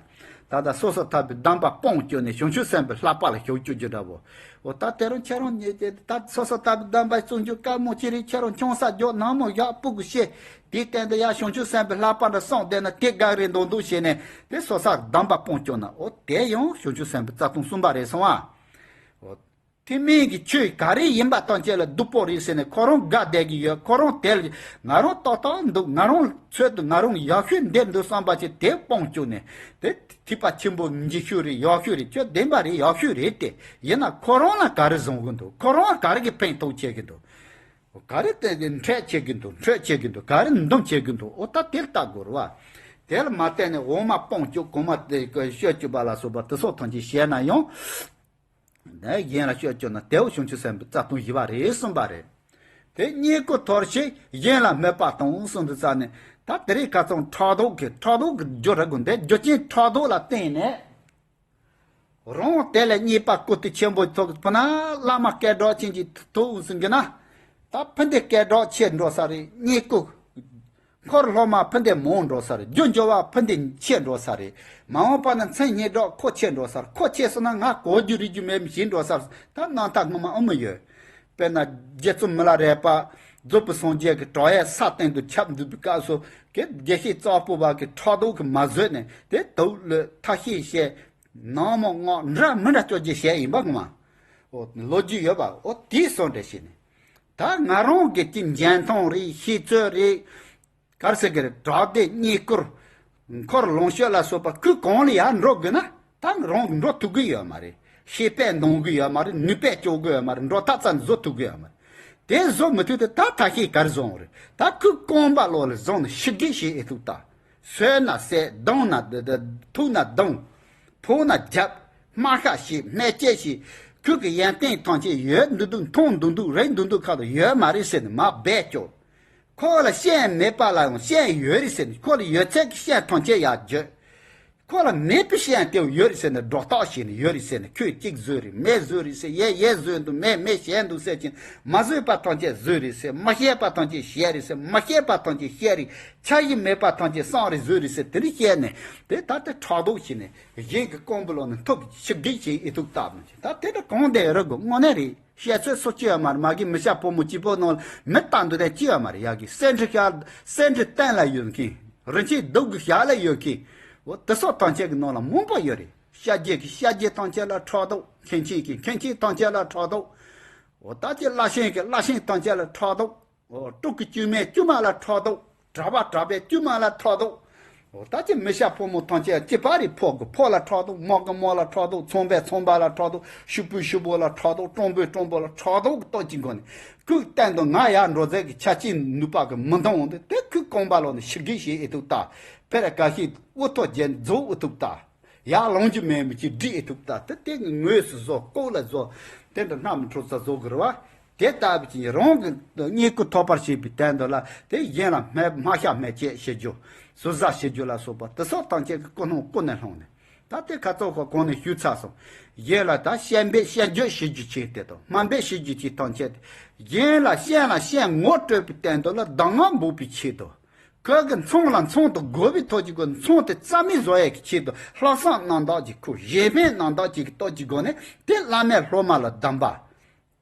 ད་ལྟ་སོ་སོ་ལྟ་བུའི་གདམས་པ་སྤོང་བཅུག་ནས་བྱང་ཆུབ་སེམས་དཔའི་ལྷག་པ་ལ་ཞུགས་བཅུག་རྒྱུ་འདྲ་བོ། འོ་ད་དེ་རུ་ཁྱེད་རང་ཉིད་དེ་ད་སོ་སོ་ལྟ་བུའི་གདམས་པ་སྲུང་རྒྱུ་དཀའ་མོ་ཅི་རེད། ཁྱེད་རང་ཆང་ས་རྒྱག་ནང་མོ་ཡག་སྤུ་གུ་བཤད། དེའི་སྟེང་དུ་ཡར་བྱང་ཆུབ་སེམས་དཔའི་ལྷག་པ་འདྲ་སྲུང་བསྡད་ན་དེ་དགའ་རེད་འདུག་འདུག་བྱས་ནས་དེ་སོ་སོ་གདམས་པ་སྤོང་བཅུག་ན། འོ་དེ་ཡང་བྱང་ཆུབ་སེམས་དཔའི་རྩ་ལྟུང་གསུམ་པ་རེད་སོང་ཨ། འོ། ཐེག་དམན་གྱི་ཆོས་ག་རེ་ཡིན་པ་ཐམས་ཅད་ལ་སྡུག་པོ་རེད་ཟེར་ནས་ཁོ་རང་དགའ་བསྡད་ཀྱི་ཡོད། ཁོ་རང་དེ་ལ་ང་རང་ཏག་ཏག་འདུག་ང་རང་ཚོད་དུ་ང་རང་ཡག་ཤོས་འདིར་འདུག་བསམ་པ་ཅིག་དེ་སྤོང་བཅུག་ནས་དེ་ཐེག་པ་ཆེན་པོ་ཡག་ཤོས་རེད། ཡག་ཤོས་རེད། ཁྱོད་བདེན་པ་རེད། ཡག་ཤོས་རེད་དེ། ཡིན་ན་ཁོ་རང་ལ་ག་རེ་བཟང་གི་འདུག་ཁོ་རང་ལ་ག་རེ་གི་ཕན་ཐོགས་བྱེད་ཀྱི་འདུག་ག་རེ་བརྟེན་ཏེ་འཕྲོད་བྱེད་ཀྱི་འདུག་འཕྲོད་བྱེད་ཀྱི་འདུག་ག་རེ་འདུམ་བྱེད་ཀྱི་འདུག་འོ་ད་དེར་ལྟ་དགོས་རེད་བ། དེ་ལ་མ་བརྟེན་ནས་འོག་མ་སྤོང་བཅུག་གོང་མ་དེ་གི་ཤོད་བཅུག་པ་ལ་སོགས་པ་དེ་སོགས་ཐམས་ཅད་བྱས་ན་ཡང་། ནས་གཞན་ལ་སྤྱོད་བཅུག་ན་དེའོ་བྱང་ཆུབ་སེམས་དཔའི་རྩ་ལྟུང་བཞི་པ་རེད་གསུངས་པ་རེད། དེ་རྙེད་བཀུར་དོར་ཞིག་གཞན་ལ་སྨོད་པ་དང་གསུངས་དུས་ཙ་ནས། ད་དེ་རིང་ཁ་སང་ཕྲག་དོག་གི་ཕྲག་དོག་གི་རྒྱུ་རེད་དགོས། འདི་རྒྱུ་རྐྱེན་ཕྲག་དོག་ལ་བརྟེན་ནས། རང་དེ་ལས་རྙེད་པ་བཀུར་སྟི་ཆེན་པོ་ཐོག་ཕུ་ན་བླ་མ་སྐད་གྲགས་ཅན་གྱི་ཐུགས་འོང་ཟིན་གི་ན། ད་ཕུ་འདི་སྐད་གྲགས་ཆེ་འགྲོ་ས་རེད། རྙེད་བཀུར། འཁོར་སློབ་མ་ཕུ་འདི་མང་འགྲོ་ས་རེད། རྒྱུ་འབྱོར་བ་ཕུ་འདི་ཆེ་འགྲོ་ས་རེད། མ་འོངས་པ་ན་མཚན་སྙན་གྲགས་ཁོ་ཆེ་འགྲོ་ས་རེད། ཁོ་ཆེ་སོང་ན་ང་གོ་རྒྱུ་རིག་རྒྱུ་མེད་མི་ཞིག་འགྲོ་ས་རེད། ད་རྣམ་ཐར་སྔོན་མ་ཨ་མ་ཡོད། དཔེར་ན་རྗེ་བཙུན་མི་ལ་རས་པ་རྫོགས་པའི་སངས་རྒྱས་ཀྱི་བྲག་གཡབ་ས་སྟེང་དུ་ཁྱབ་འདུག་པའི་སྐབས་སུ་གི་དགེ་བཤེས་གཙང་པོ་བ་གི་ཕྲག་དོག་གིས་མ་བཟོད་ནས་དེ་དུག་བླུད་ཐབས་ཤེས་བཤད། ནང་མོ་སྔགས་འདྲ་མི་འདྲ་སྐྱོར་རྒྱུ་བཤད་ཡིན་པ་ངོ་མ། འོ་ལོ་རྒྱུས་ཡོད་པ་འོ་དེའི་སོ་འདྲ་ཞིག་ནས། ད་ང་རང་གི་ཅི་འཇོན་ཐང་རེད། ཤེས་ཚོད་རེད། ག་རེ་ཟེར་གི་རེད། གྲགས་འདེགས་རྙེད་བཀུར། འཁོར་ལོངས་སྤྱོད་ལ་སོགས་པ་ཁུལ་གང་ལ་ཡར་འགྲོ་དགོས་ན་ད་རང་འགྲོ་ཐུབ་གི་ཡོད་མ་རེད། ཤེས་པས་འདང་གི་ཡོད་མ་རེད། ནུས་པས་སྐྱོར་གི་ཡོད་མ་རེད། འགྲོ་ཐབས་རྩ་ནས་བཟོ་ཐུབ་གི་ཡོད་མ་རེད། དེ་བཟོ་མི་ཐུབ་དུས་ད་ཐབས་ཤེས་ག་རེ་བཟོ་འོང་རེད། ད་ཁུལ་རྐང་པ་ལོག་ལ་བཟུང་ནས་ཞི་རྒོལ་བྱེད་ཨེ་ཐུབ་ད། གསོད་ན་བསད། རྡུང་ན་རྡུང་། ཐུག་ན་རྡུང་། ཕོག་ན་རྒྱབ། སྨྲ་ཤ་བྱེད། སྨྲས་སྐྱེལ་བྱེད། ཁོས་གི་ཡོན་ཏན་ཐམས་ཅད་ཡོད་འདུག་འདུག་མཐོང་འདུག་འདུག་རེད་འདུག་འདུག་ཁ་ལ་ཡོད་མ་རེད་ཟེར་ནས་མར་སྦས་ཀྱོག་ཁོ་ལ་ཤེས་མེད་པ་ལ་ཡང་ཤེས་ཡོད་རེད་ཟེར་ནས་ཁོ་ལ་ཡོད་ཚད་ཀྱི་ཤེས་ཐམས་ཅད་ཡར་བརྗོད། ཁོ་ལ་མེད་པའི་ཤེས་དེ་ཡོད་རེད་ཟེར་ནས་སྒྲོ་བཏགས་བྱས་ནས་ཡོད་རེད་ཟེར་ནས་ཁོས་གཅིག་བཟོས་རེད། མེད་བཟོས་རེད་ཟེར། ཡས་ཡས་བཟོས་འདུག་མེད་མེད་བྱས་འདུག་ཟེར་གྱིན་མ་བཟོས་པ་ཐམས་ཅད་བཟོས་རེད་ཟེར། མ་བཤད་པ་ཐམས་ཅད་བཤད་རེད་ཟེར། མ་བཤད་པ་ཐམས་ཅད་བཤད་རེད། ཆ་ཡི་མེད་པ་ཐམས་ཅད་བསམ་རེད་བཟོས་རེད་ཟེར། དེ་འདྲ་བཤད་ནས་དེ་ད་ལྟ་ཕྲག་དོག་བྱས་ནས་གཞན་གྱི་རྐང་པ་ལོག་ནས་ཐུབ་ཆིབས་བསྒྲིགས་བྱས་ཨེ་ཐུབ་སྟབས་ནས་ད་དེ་འདྲ་གང་བསྡད་རེད་དགོས་དངོས་གནས་རེད། བཤད་ཚོད་སུ་ཅི་ཡོད་མ་རེད། མ་གི་མི་སྐྱ་ཕོ་མོ་སྐྱིད་པོ་ནང་ལ་མི་ལྟ་འདུག་དེ་ཅི་ཡོད་མ་རེད། ཡ་གི་སེ་འབྲུ་ཤར་སེ་འབྲུ་སྟེང་ལ་ཡོད་མཁན། རིན་ཆེན་གདུགས་ཀྱི་ཞབས་ལ་ཡོད་མཁན། འོ་དེ་སོགས་ཐམས་ཅད་ཀྱི་ནང་ལ་མང་པོ་ཡོད་རེད། ཤཱཀྱའི་གི་ཤཱཀྱ་ཐམས་ཅད་ལ་ཕྲག་དོག་མཁན་ཆེན་གྱི་མཁན་ཆེན་ཐམས་ཅད་ལ་ཕྲག་དོག་འོ་ད་ཅི་བླ་ཆེན་གྱི་བླ་ཆེན་ཐམས་ཅད་ལ་ཕྲག་དོག་འོ་སྤྲུལ་སྐུ་དཀྱུས་མའི་དཀྱུས་མ་ལ་ཕྲག་དོག་གྲྭ་པ་གྲྭ་པའི་དཀྱུས་མ་ལ་ཕྲག་དོག་འོ་ད་ཅི་མི་སྐྱ་ཕོ་མོ་ཐམས་ཅད་ཅི་པ་རེད། ཕོ་གི་ཕོ་ལ་ཕྲག་དོག་མོ་གི་མོ་ལ་ཕྲག་དོག་ཚོང་པའི་ཚོང་པ་ལ་ཕྲག་དོག་ཕྱུག་པོའི་ཕྱུག་པོ་ལ་ཕྲག་དོག་སྤྲང་པོའི་སྤྲང་པོ་ལ་ཕྲག་དོག་གི་སྟོབས་ཀྱི་སྒོ་ནས་ཁོས་བསྟན་དུ་ང་ཡར་འགྲོ་ཚད་ཀྱི་ཆ་རྐྱེན་ནུས་པ་གི་མི་འདང་འོང་དུས་དེ་ཁོས་རྐང་པ་ལོག་ནས་ཞིབ་དགེ་བྱེད་ཨེ་ཐུབ་ལྟ། ཕེ་ར་ཀ་ཤི་དབུ་ཐོག་རྒྱན་རྫོགས་ཨེ་ཐུབ་ལྟ། ཡར་ལོང་རྒྱུ་མེད་མི་ཅིག་བསྒྲིགས་ཨེ་ཐུབ་ལྟ། དེ་དེ་ངོས་སུ་བཟོ་ལྐོག་ལ་བཟོ། དེ་འདྲ་སྣ་མི་འཕྲོ་ས་བཟོ་དགོས་རེད་བ། དེ་ལྟ་བུ་ཅིག་རང་གི་བསྙེན་བཀུར་ཐོབ་པར་བྱེད་པའི་དོན་དུ་ལ་དེ་གཞན་ལ་སྨད་སྨད་ཤ་སྨད་བཅད་བྱེད་རྒྱུ། ཟུར་ཟ་བྱེད་རྒྱུ་ལ་སོགས་པ་དེ་སོགས་ཐམས་ཅད་ཀྱི་ཀུན་སློང་ཀུན་ནས་བསླངས་ནས། ད་དེ་ཁ་ཚོ་ཁོ་གོང་ནས་ཞུས་ཚར་སོང་། གཞན་ལ་ད་བཤད་འབད་བཤད་བརྗོད་བྱེད་རྒྱུ་ཅིག་དེ་དང་སྨད་འབད་བྱེད་རྒྱུ་ཅིག་ཐམས་ཅད་དེ། གཞན་ལ་བཤད་ན་བཤད་ངོ་སྤྲོད་པའི་དོན་དུ་ལ་གདམས་ངག་འབོགས་པའི་ཆེད་དུ། ཁོ་གི་མཚང་ལ་མཚང་དུ་དགོས་པའི་ཐོག་གཅིག་གི་མཚང་དེ་རྩ་མེད་བཟོ་ཡས་ཀྱི་ཆེད་དུ་ལྷག་བསམ་རྣམ་དག་ཅིག་ཁོ་གཞན་ཕན་རྣམ་དག་ཅིག་གི་སྟོབས་ཀྱི་སྒོ་ནས་དེ་བླ་མས་སློབ་མ་ལ་གདམས་པ།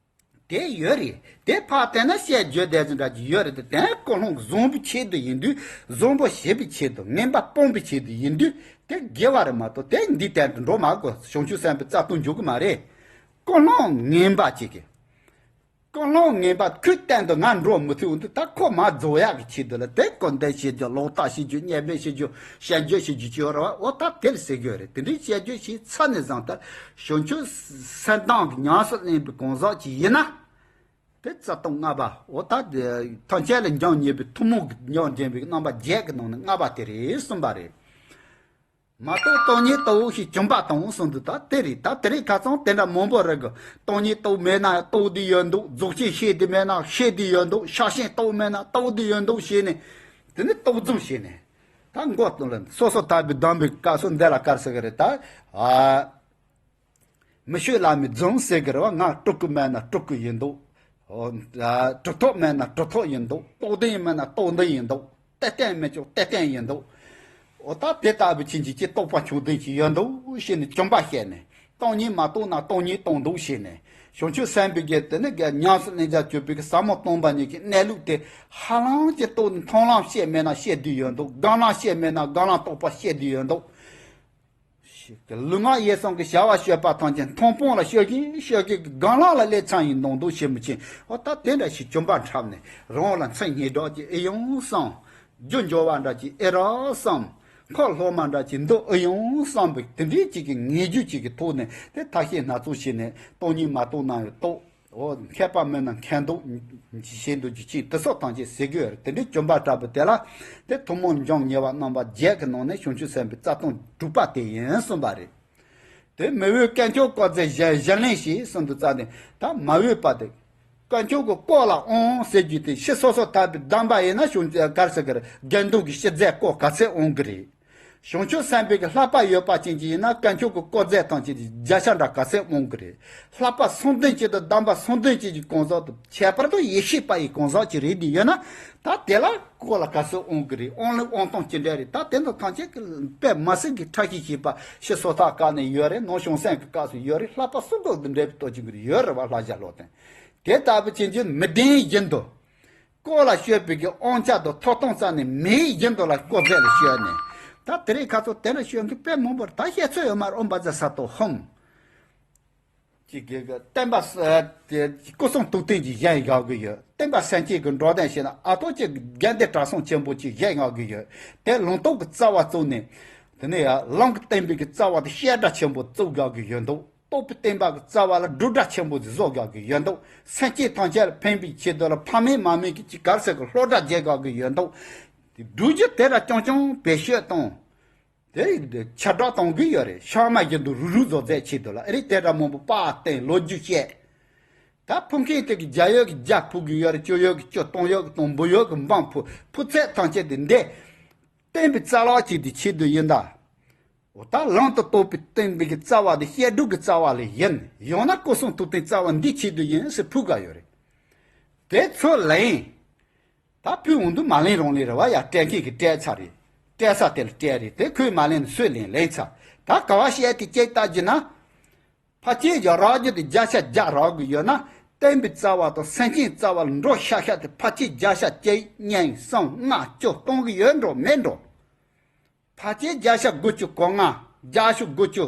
དེ་ཡོད་རེད། དེ་ཕར་བལྟས་ན་བཤད་བརྗོད་དེ་ཚོ་འདྲ་ཅིག་ཡོད་རེད་དེ་དེ་ཀུན་སློང་བཟང་པོའི་ཆེད་དུ་ཡིན་དུས་བཟང་པོ་བྱེད་པའི་ཆེད་དུ་ངན་པ་སྤོང་པའི་ཆེད་དུ་ཡིན་དུས་དེ་དགེ་བ་རེད་མ་གཏོགས་དེ་འདི་དོན་དུ་འགྲོ་མ་དགོས། བྱང་ཆུབ་སེམས་དཔའི་རྩ་ལྟུང་འཇུག་གི་མ་རེད། ཀུན་སློང་ངན་པ་ཅིག་གི་ཀུན་སློང་ངན་པ་ཁོས་བསྟན་དུ་ང་འགྲོ་མི་ཐུབ་འདུག་ད་ཁོ་མ་རྫོགས་ཡག་གི་ཆེད་དུ་ལ་དེ་སྐུར་འདེབས་བྱེད་རྒྱུ་ལོག་ལྟ་བྱེད་རྒྱུ་བརྙས་སྦྱོར་བྱེད་རྒྱུ་བཤད་འཇོག་བྱེད་རྒྱུ་ཅི་ཡོད་རེད་བ། འོ་ད་དེར་ཟེར་རྒྱུ་རེད། དེ་འདྲའི་བཤད་རྒྱུ་ཞིག་ཚར་ནས་བཟུང་ལྟར་བྱང་ཆུབ་སེམས་དང་གི་ཉམས་སུ་ལེན་པའི་གང་ཟག་ཅིག་ཡིན་ན། དེ་རྩ་ལྟུང་ལྔ་པ་འོ་ད་ཐམས་ཅད་ལས་འབྱུང་ཉེས་པའི་ཐུན་མོང་གི་འབྱུང་འདྲེན་པའི་རྣམ་པ་བརྒྱད་ཀྱི་ནང་ནས་ལྔ་པ་དེ་རེད་གསུངས་པ་རེད། མ་རྟོགས་སྟོང་ཉིད་རྟོགས་ཤིང་བྱམས་པ་དང་གསུངས་འདུག་ད་དེ་རེད། ད་དེ་རིང་ཁ་སང་དེ་འདྲ་མང་པོ་རེད་གི། སྟོང་ཉིད་རྟོགས་མེད་ན་རྟོགས་བསྡད་ཡོད་འདུག་རྫོགས་ཆེན་ཤེས་བསྡད་མེད་ན་ཤེས་བསྡད་ཡོད་འདུག་ཕྱག་ཆེན་རྟོགས་མེད་ན་རྟོགས་བསྡད་ཡོད་འདུག་ཞེས་ནས། དེ་ནི་རྟོགས་རྫུན་བྱས་ནས། ད་མགོ་སྟོང་ལ་སོ་སོ་ཐར་པའི་གདམས་པའི་སྐབས་སུ་འདི་ལ་དཀར་ཟེར་གི་རེད་ད། ཨ། མི་ཆོས་བླ་མའི་རྫུན་ཟེར་གི་རེད་བ། ང་སྤྲུལ་སྐུ་མེད་ན་སྤྲུལ་སྐུ་ཡིན་འདུག་ཨོ། ཨ། གྲུབ་ཐོབ་མེད་ན་གྲུབ་ཐོབ་ཡིན་འདུག་རྟོགས་ལྡན་མེད་ན་རྟོགས་ལྡན་ཡིན་འདུག་གཏེར་སྟོན་མི་ཆོག་གཏེར་སྟོན་ཡིན་འདུག་འོ་ད་དེ་ལྟ་བུའི་ཕྱིན་ཅི་ཅི་རྟོགས་པ་ཆོག་ལྡན་ཅིག་ཡོད་འདུག་ཞེས་ནས་བྱམས་པ་བཤད་ནས། སྟོང་ཉིད་མ་རྟོགས་ན་སྟོང་ཉིད་རྟོགས་འདུག་ཞེས་ནས། བྱང་ཆུབ་སེམས་དཔའི་གི་དེ་ནི་གི་ཉམས་སུ་ལེན་བྱ་སྤྱོད་པའི་གི་ཟབ་མོ་སྟོང་པ་ཉིད་ཀྱི་གནས་ལུགས་དེ་ཧ་ལམ་གྱི་རྟོགས་ནས་མཐོང་ལམ་བཤད་མེད་ན་བཤད་བསྡད་ཡོད་འདུག་སྒོམ་ལམ་བཤད་མེད་ན་སྒོམ་ལམ་རྟོགས་པ་བཤད་བསྡད་ཡོད་འདུག་ལུས་ངག་ཡིད་གསུམ་གྱི་བྱ་བ་སྤྱོད་པ་ཐམས་ཅད་མཐོང་སྤང་ལ་སྤྱོད་ཀྱིན་སྤྱོད་ཀྱིན་གྱི་སྒོམ་ལམ་ལ་སླེབས་ཚར་ཡིན་མདོག་མདོག་བྱེད་མི་ཆེན། འོ་ད་དེ་འདྲ་ཞིག་བྱམས་པ་འཁྲབ་ནས་རང་ལ་མཚན་སྙན་གྲགས་ཀྱི་ཨེ་ཡོང་བསམ། རྒྱུ་འབྱོར་བ་འདྲ་ཅིག་ཨེ་རག་བསམ། འཁོར་སློབ་མ་འདྲ་ཅིག་འདུག་ཨེ་ཡོང་བསམ་པའི་དེ་འདྲའི་ཅིག་གི་ངེས་རྒྱུ་ཅིག་གི་ཐོག་ནས་དེ་ཐབས་ཤེས་སྣ་ཚོགས་བྱས་ནས་སྟོང་ཉིད་མ་རྟོགས་ན་ཡང་རྟོགས། འོ་མཁས་པ་མིན་ན་མཁས་མདོག་བྱེད་འདུག་རྒྱུ་ཅིག་དེ་སོགས་ཐམས་ཅད་ཟེར་གི་ཡོད་རེད། དེ་འདྲའི་བྱམས་པ་འཁྲབ་པ་དེ་ལ་དེ་ཐུན་མོང་འབྱུང་ཉེ་བ་རྣམ་པ་བརྒྱད་ཀྱི་ནང་ནས་བྱང་ཆུབ་སེམས་དཔའི་རྩ་ལྟུང་དྲུག་པ་དེ་ཡིན་གསུངས་པ་རེད། དེ་མི་འོས་དཀོན་མཆོག་བསྐོར་མཛད་གཞན་གཞན་ལེན་ཞེས་གསུངས་འདུག་རྩ་ནས་ད་མ་འོས་པ་དེ། དཀོན་མཆོག་གི་བསྐོར་ལ་དབང་ཟེར་རྒྱུ་དེ་ཕྱི་སོ་སོ་ཐར་པའི་གདམས་པ་ཡིན་ན་བྱུང་གར་ཟེར་གི་རེད། དགེ་འདུན་གྱི་ཤེས་རྫས་བསྐོར་ག་ཚད་དབང་གི་རེད། བྱང་ཆུབ་སེམས་དཔའི་གི་བསླབ་པ་ཡོད་པ་ཅན་གྱི་ཡིན་ན་དཀོན་མཆོག་གི་བསྐོར་རྫས་དང་བཅས་ཏེ་བརྒྱ་ཆ་འདྲ་ག་ཚད་དབང་གི་རེད། བསླབ་པ་ཟུང་ལྡན་གཅིག་དང་གདམས་པ་ཟུང་ལྡན་གཅིག་གི་གང་ཟག་དང་ཁྱད་པར་དུ་ཡེ་ཤེས་པ་ཡི་གང་ཟག་ཅིག་རེད་དེ་ཡོད་ན་ད་དེ་ལ་བསྐོར་ལ་ག་ཚད་དབང་གི་རེད། དབང་ལུགས་དབང་སྟངས་ཅི་འདྲ་རེད། ད་དེ་ཚོ་ཐམས་ཅད་ཀྱི་དཔེ་མ་སྲིད་ཀྱི་ཕྲ་ཞིབ་ཞིབ་པ་ཕྱི་སོ་ཐར་སྐབས་ནས་ཡོད་རེད། ནང་བྱང་སེམས་ཀྱི་སྐབས་སུ་ཡོད་རེད། བསླབ་པ་སྲུང་སྐབས་དང་འབྲེལ་བའི་སྟོབས་ཀྱི་གི་ཡོད་རེད་བ། ལྷ་བྱ་ལོ་དེ་དེ་ལྟ་བུ་ཅན་གྱི་མི་བདེན་བཞིན་དུ། བསྐོར་ལ་སྤྱོད་པའི་གི་དབང་ཆ་དང་ཐོབ་ཐང་རྩ་ནས་མེད་བཞིན་དུ་ལ་བསྐོར་རྫས་ལ་སྤྱོད་ནས། ད་དེ་རིང་ཁ་ཚོ་དེ་འདྲ་སྤྱོད་མཁན་དཔེ་མང་པོར་ད་བཤད་ཚོད་ཡོད་མ་རེད། ཨོཾ་བཛྲ་ས་ཏྭ་ཧཱུྃ། ཅིག་གི་གི་བསྟན་པ་ས་དེ་སྐུ་གསུང་ཐུགས་རྟེན་གྱི་བཞེངས་བཞག་གི་ཡོད། བསྟན་པ་སངས་རྒྱས་ཀྱི་འགྲོ་དོན་བྱེད་ན་ཨ་ཏོ་ཅིག་དགེ་འདུན་གྲྭ་ཚང་ཆེན་པོ་ཅིག་བཞེངས་བཞག་གི་ཡོད། དེ་ལུང་རྟོགས་ཀྱི་རྩ་བ་བཙུགས་ནས། དེ་ནས་ཡང་ལམ་གྱི་བསྟན་པའི་གི་རྩ་བ་དེ་བཤད་གྲྭ་ཆེན་པོ་བཙུགས་བཞག་གི་ཡོད་འདུག་རྟོགས་པའི་བསྟན་པ་གི་རྩ་བ་ལ་སྒྲུབ་གྲྭ་ཆེན་པོ་ཞིག་བཟོ་དགོས་ཀྱི་ཡོད་འདུག་སེམས་ཅན་ཐམས་ཅད་ལ་ཕན་པའི་ཆེད་དུ་ལ་ཕ་མེས་མ་མེས་ཀྱི་ཅིག་གར་ཟེར་གི་སློབ་གྲྭ་རྒྱག་དགོས་ཀྱི་ཡོད་འདུག་སྒྲུབ་རྒྱུ་དེ་ལ་རྐྱང་རྐྱང་བེད་སྤྱོད་བཏང་། དེ་ཁྱབ་བསྒྲགས་གཏོང་གི་ཡོད་རེད། ཤག་མ་བཞིན་དུ་རུག་རུག་བཟོ་རྩལ་བྱེད་འདུག་ལ། ཨེ་རེད། དེ་འདྲ་མང་པོ་པར་བཏོན། ལོ་རྒྱུས་བཤད། ད་ཕུལ་མཁན་དེ་གི་བརྒྱ་ཡོད་ཀྱི་བརྒྱ་ཕུལ་གི་ཡོད་རེད། བཅུ་ཡོད་ཀྱི་བཅུ། སྟོང་ཡོད་ཀྱི་སྟོང་། འབུམ་ཡོད་ཀྱི་འབུམ་ཕུལ། ཕུལ་ཚད་ཐམས་ཅད་དེ་འདི་བསྟན་པའི་རྩ་བ་ཅིག་དེ་ཆེད་དུ་ཡིན་ད། འོ་ད་ལམ་དུ་གཏོད་པའི་བསྟན་པའི་གི་རྩ་བ་དེ་བཤད་སྒྲུབ་ཀྱི་རྩ་བ་ལས་ཡིན། ཡང་ན་སྐུ་གསུང་ཐུགས་རྟེན་རྩ་བ་འདི་ཆེད་དུ་ཡིན་ཟེར་ཕུལ་ག་ཡོད་རེད། དེ་ཚོ་ལེན། ད་ཕུལ་འོང་དུས་མ་ལེན་རང་ལེན་རེད་བ། ཡ་སྤྲད་མཁན་གྱིས་སྤྲད་ཚར་རེད། སྤྲད་ས་དེ་ལ་སྤྲད་རེད། དེ་ཁོས་མ་ལེན་ན་སུས་ལེན། ལེན་ཚར། ད་ག་བ་བཤད་དེ་ཅིག་ལྟ་རྒྱུ་ན། ཕལ་ཆེར་ཡ་རག་རྒྱུ་དེ་བརྒྱ་ཆ་བརྒྱ་རག་གི་ཡོད་ན། བསྟན་པའི་རྩ་བ་དང་སེམས་ཅན་རྩ་བ་ལ་འགྲོ་ཤག་ཤག་དེ་ཕལ་ཆེར་བརྒྱ་ཆ་གཅིག་གཉིས་གསུམ་ལྔ་བཅུ་གཏོང་གི་ཡོད་འགྲོ་མེད་འགྲོ། ཕལ་ཆེར་བརྒྱ་ཆ་དགུ་བཅུ་གོ་ལྔ། བརྒྱ་ཆ་དགུ་བཅུ།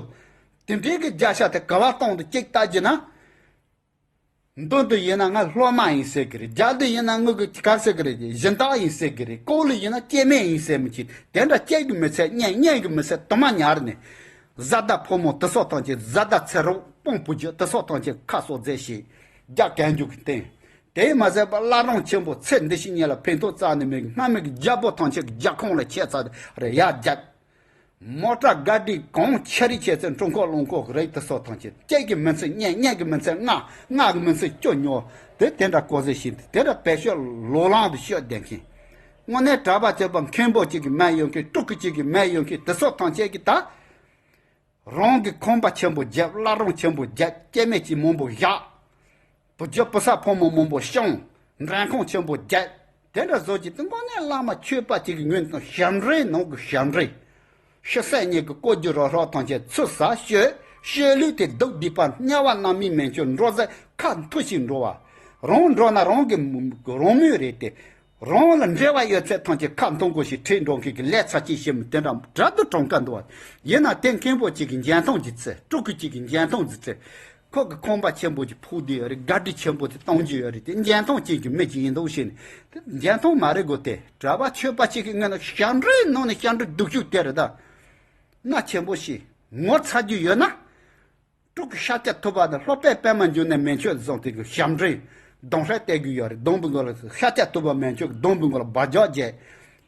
དེ་འདྲའི་གི་བརྒྱ་ཆ་དེ་ག་བ་གཏོང་དུ་ཅིག་ལྟ་རྒྱུ་ན། མདོ་འདི་ཡིན་ན་ང་སློབ་མ་ཡིན་ཟེར་གི་རེད། རྒྱ་འདི་ཡིན་ན་ངུ་གི་གར་ཟེར་གི་རེད། གཞན་དག་ཡིན་ཟེར་གི་རེད། ཀོ་ལི་ཡིན་ན་སྐྱེ་དམན་ཡིན་ཟེར་མི་ཅིག་དེ་འདྲ་སྐྱེ་གི་མི་ཚད། གཉེན་གཉེན་གི་མི་ཚད། དུ་མ་ཉར་ནས། བཟའ་ཟླ་ཕོ་མོ་དེ་ཚོ་ཐམས་ཅད། བཟའ་ཟླ་ཚེ་རོགས་དཔོན་པོ་རྒྱུ་དེ་ཚོ་ཐམས་ཅད་ཁ་གསོ་མཛད་ཞེས་རྒྱ་གན་རྒྱུ་གི་སྟེང་། དེས་མ་ཟད་པ་བླ་བྲང་ཆེན་པོ་ཚེ་འདི་ཕྱི་གཉིས་ལ་ཕན་ཐོགས་རྩ་ནས་མེད་གི། སྔ་མོ་གི་རྒྱལ་པོ་ཐམས་ཅད་ཀྱི་རྒྱབ་ཁོངས་ལ་ཆས་ཚར་རེད། ཡར་རྒྱབ། མོ་ཊ་ག་དྲི་གང་ཆེ་རིགས་ཆེ་ཚད། འཕྲུལ་འཁོར་རླངས་འཁོར་གི་རིགས་དེ་ཚོ་ཐམས་ཅད་སྐྱེ་གི་མི་ཚད་གཉེན། གཉེན་གི་མི་ཚད་ལྔ། ལྔ་གི་མི་ཚད་བཅུ་ཉོ། དེ་དེ་འདྲ་ལྐོག་ཟ་བྱས་ཏེ། དེ་འདྲ་བེད་སྤྱོད་ལོག་ལམ་དུ་སྤྱོད་བསྡད་མཁན། དངོས་གནས་གྲྭ་པ་བྱས་པ་མཁན་པོ་གཅིག་གི་མལ་ཡོང་མཁན། སྤྲུལ་སྐུ་གཅིག་གི་མལ་ཡོང་མཁན་དེ་ཚོ་ཐམས་ཅད་ཀྱིས་ད། རང་གི་ཁང་པ་ཆེན་པོ་བརྒྱབ། བླ་བྲང་ཆེན་པོ་བརྒྱབ། སྐྱེ་དམན་གྱི་མང་པོ་བཞག། བུ་རྒྱུད་བུ་ཚ་ཕོ་མོ་མང་པོ་བྱུང་། མགྲོན་ཁང་ཆེན་པོ་བརྒྱབ། དེ་འདྲ་བཟོ་གི་དེ་དངོས་གནས་བླ་མ་ཆོས་པ་གཅིག་གི་ངོས་ནས་ཞབས་འདྲེན་ནང་གི་ཞབས་འདྲེན། ཤི་གསོན་གཉིས་ཀྱི་བཀོད་རྒྱུ་རོགས་རོགས་ཐམས་ཅད་ཚུར་ཟ་ཤོད། ཤོད་ལུགས་དེ་སྡུག་སྡིག་པ་དམྱལ་བ་རྣམ་སྨིན་མེ་མཆོད་འགྲོ་ཟེར་ཁ་འཐུ་ཞིག་འགྲོ་བ། རང་འགྲོ་ན་རང་གི་རང་མོས་རེད་དེ། རང་ལ་འབྲེལ་བ་ཡོད་ཚད་ཐམས་ཅད་ཁ་འཐུང་དགོས་ཤིག་ཁྲིད་འགྲོ་མཁན་གྱི་ལས་ཚབས་ཆེ་ཞིག་མི་དེ་འདྲ་དྲག་ཏུ་གྲོངས་ཀ་འདུག་བ། ཡིན་ན་དེ་མཁན་པོ་གཅིག་གི་འཇོན་ཐང་གི་ཚེ། སྤྲུལ་སྐུ་གཅིག་གི་འཇོན་ཐང་གི་ཚེ། ཁོ་གི་ཁང་པ་ཆེན་པོ་གཅིག་ཕུག་བསྡད་ཡོད་རེད། ག་དྲི་ཆེན་པོ་དེ་གཏོང་རྒྱུ་ཡོད་རེད་དེ། འཇོན་ཐང་ཅན་གྱི་མི་གཅིག་ཡིན་འདུག་ཞེས་ནས། དེ་འཇོན་ཐང་མ་རེད་གོ། དེ་གྲྭ་པ་ཆོས་པ་གཅིག་གི་ངོས་ནས་ཞབས་འདྲེན་ནང་ནས་ཞབས་འདྲེན་སྡུག་ཤོས་དེ་རེད་ད། མནའ་ཆེན་པོ་ཞིག་ངོ་ཚ་རྒྱུ་ཡོད་ན། སྤྲུལ་སྐུ་ཤཱཀྱ་ཐུབ་པ་དང་སློབ་དཔོན་པདྨ་འབྱུང་གནས་མན་ཆོད་བཟང་དེ་གི་ཞབས་འདྲེན་གདོང་ཧྲལ་སྟེར་གི་ཡོད་རེད། གདོང་པའི་མགོ་ལ། ཤཱཀྱ་ཐུབ་པ་མན་ཆོད་གདོང་པའི་མགོ་ལ་སྦ་རྒྱག་བརྒྱབ།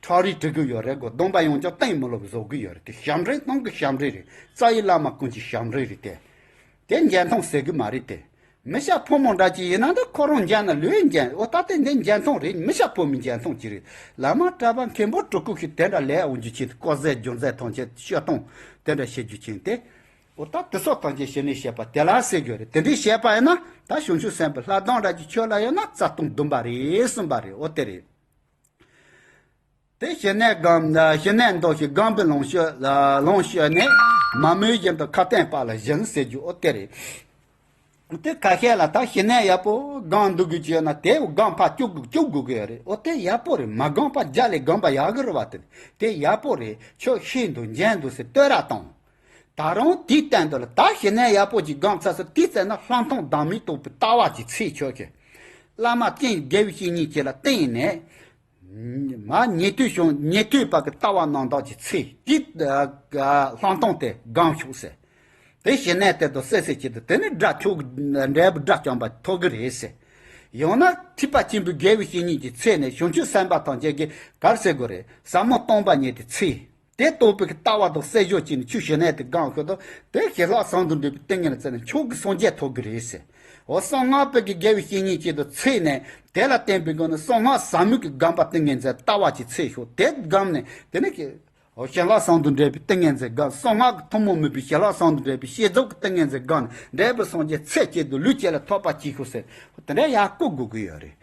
ཁྲག་རིས་བྲི་གི་ཡོད་རེད་གོ། གདོང་པ་ཡང་བསྐྱར་སྟོན་མི་ལོབ་བཟོ་གི་ཡོད་རེད་དེ། ཞབས་འདྲེན་སྟོང་གི་ཞབས་འདྲེན་རེད། རྩ་བའི་བླ་མ་ཀུན་གྱི་ཞབས་འདྲེན་རེད་དེ། དེ་འཇོན་ཐང་ཟེར་གི་མ་རེད་དེ། མི་སྐྱ་ཕོ་མོ་འདྲ་ཅིག་ཡིན་ན་འདི་ཁོ་རང་འཇོན་ན་ལོས་འཇོན། འོ་ད་དེ་འདི་འཇོན་ཐང་རེད། མི་སྐྱ་ཕོ་མོའི་འཇོན་ཐང་ཅིག་རེད། བླ་མ་གྲྭ་པ་མཁན་པོ་སྤྲུལ་སྐུ་ཞིག་དེ་འདྲ་ལས་འོང་རྒྱུ་ཅིག་ལྐོག་ཟ་རྒྱུ་མཚན་ཐམས་ཅད་སྤྱོད་སྟངས་དེ་འདྲ་བྱེད་རྒྱུ་ཅིག་དེ། འོ་ད་དེ་ཚོ་ཐམས་ཅད་ཞི་གནས་བཤད་པ་དེ་ལ་ཟེར་དགོས་རེད། དེ་འདྲའི་བཤད་པ་ཡིན་ན་ད་བྱང་ཆུབ་སེམས་དཔའི་ལྷ་གདོན་འདྲ་ཅིག་ཁྱོད་ལ་ཡོད་ན་རྩ་ལྟུང་བདུན་པ་རེད། གསུམ་པ་རེད། འོ་དེ་རེད། དེ་ཞི་གནས་སྒོམ། ཞི་གནས་མདོ་ཞེས་སྒོམ་པའི་ལུང་ཤོད། ལུང་ཤོད་ནས་མ་མོས་བཞིན་དུ་ཁ་བསྟན་པ་ལ་སྦྱིན་ཟེར་རྒྱུ་འོ་དེ་རེད། དེ་ཁ་ཤས་ལ་ད་ཞི་གནས་ཡག་པོ་སྒོམ་འདུག་དགོས་ཀྱི་ཡོད་ན་དེ་སྒོམ་ཕར་བཅུག་དགོས་བཅུག་དགོས་ཀྱི་ཡོད་རེད། འོ་དེ་ཡག་པོ་རེད། མ་སྒོམ་པ་རྒྱ་ལས་སྒོམ་པ་ཡག་གི་རེད་བ། དེ་དེ་ཡག་པོ་རེད། ཁྱོད་ཤེས་འདུག་འཇོན་འདུག་ཟེར་བསྟོད་ར་གཏོང་། ད་རུང་དེའི་སྟེང་དུ་ལ་ད་ཞི་གནས་ཡག་པོ་ཅིག་སྒོམ་ཚར་སོང་། དེའི་རྩེ་ན་ལྷག་མཐོང་བདག་མེད་རྟོགས་པའི་ལྟ་བ་ཅིག་འཚོལ་ཆོག་གི། བླ་མ་ཀུན་དགེ་བའི་བཤེས་གཉེན་ཅིག་ལ་བསྟེན་ནས། མ་ཉན་ཐོས་བྱུང་། ཉན་ཐོས་པ་གི་ལྟ་བ་རྣམ་དག་ཅིག་འཚོལ། དེ་ལྷག་མཐོང་དེ་སྒོམ་ཤོག་ཟེར། དེ་ཞི་གནས་དེ་དང་སད་སེ་བྱེད་དུ་དེ་ནི་དགྲ་ཁྱོད་འབྲས་བུ་དགྲ་བཅོམ་པ་ཐོབ་གི་རེད་ཟེར། ཡང་ན་ཐེག་པ་ཆེན་པོའི་དགེ་བའི་བཤེས་གཉེན་གྱིས་འཚོལ་ནས་བྱང་ཆུབ་སེམས་དཔའ་ཐམས་ཅད་ཀྱིས་ག་རེ་ཟེར་དགོས་རེད། ཟབ་མོ་སྟོང་པ་ཉིད་དེ་འཚོལ། དེ་རྟོགས་པའི་ལྟ་བ་དང་སད་སྦྱོར་བྱས་ནས་ཁྱོད་ཞི་གནས་དེ་སྒོམ་ཤོག་དང་། དེ་ཞི་ལྷག་གསུམ་དུ་འབྲེལ་བའི་ཏིང་ངེ་འཛིན་ནི་ཁྱོད་ཀྱིས་སངས་རྒྱས་ཐོབ་གི་རེད་ཟེར། འོ་གསང་སྔགས་པའི་གི་དགེ་བའི་བཤེས་གཉེན་ཅིག་ཏུ་འཚོལ་ནས་དེ་ལ་བརྟེན་པའི་སྒོ་ནས་གསང་སྔགས་ཟབ་མོའི་གི་སྒོམ་པ་ཏིང་ངེ་འཛིན་ལྟ་བ་ཅིག་འཚོལ་ཤོག་དེ་སྒོམ་ནས་དེ་ནི་ཀྱི། འོ་ཞི་ལྷག་གསུམ་དུ་འབྲེལ་བའི་ཏིང་ངེ་འཛིན་སྒོམ། གསང་སྔགས་ཀྱི་ཐུན་མོང་མིན་པའི་ཞི་ལྷག་གསུམ་དུ་འབྲེལ་བའི་བསྐྱེད་རྫོགས་ཀྱི་ཏིང་ངེ་འཛིན་སྒོམ་ནས་འབྲས་བུ་སངས་རྒྱས་ཚེ་གཅིག་ཏུ་ལུས་གཅིག་ལ་ཐོབ་པ་ཅིག་ཤོག་ཟེར། དེ་འདྲའི་ཡར་བསྐུལ་དགོས་ཀྱི་ཡོད་རེད།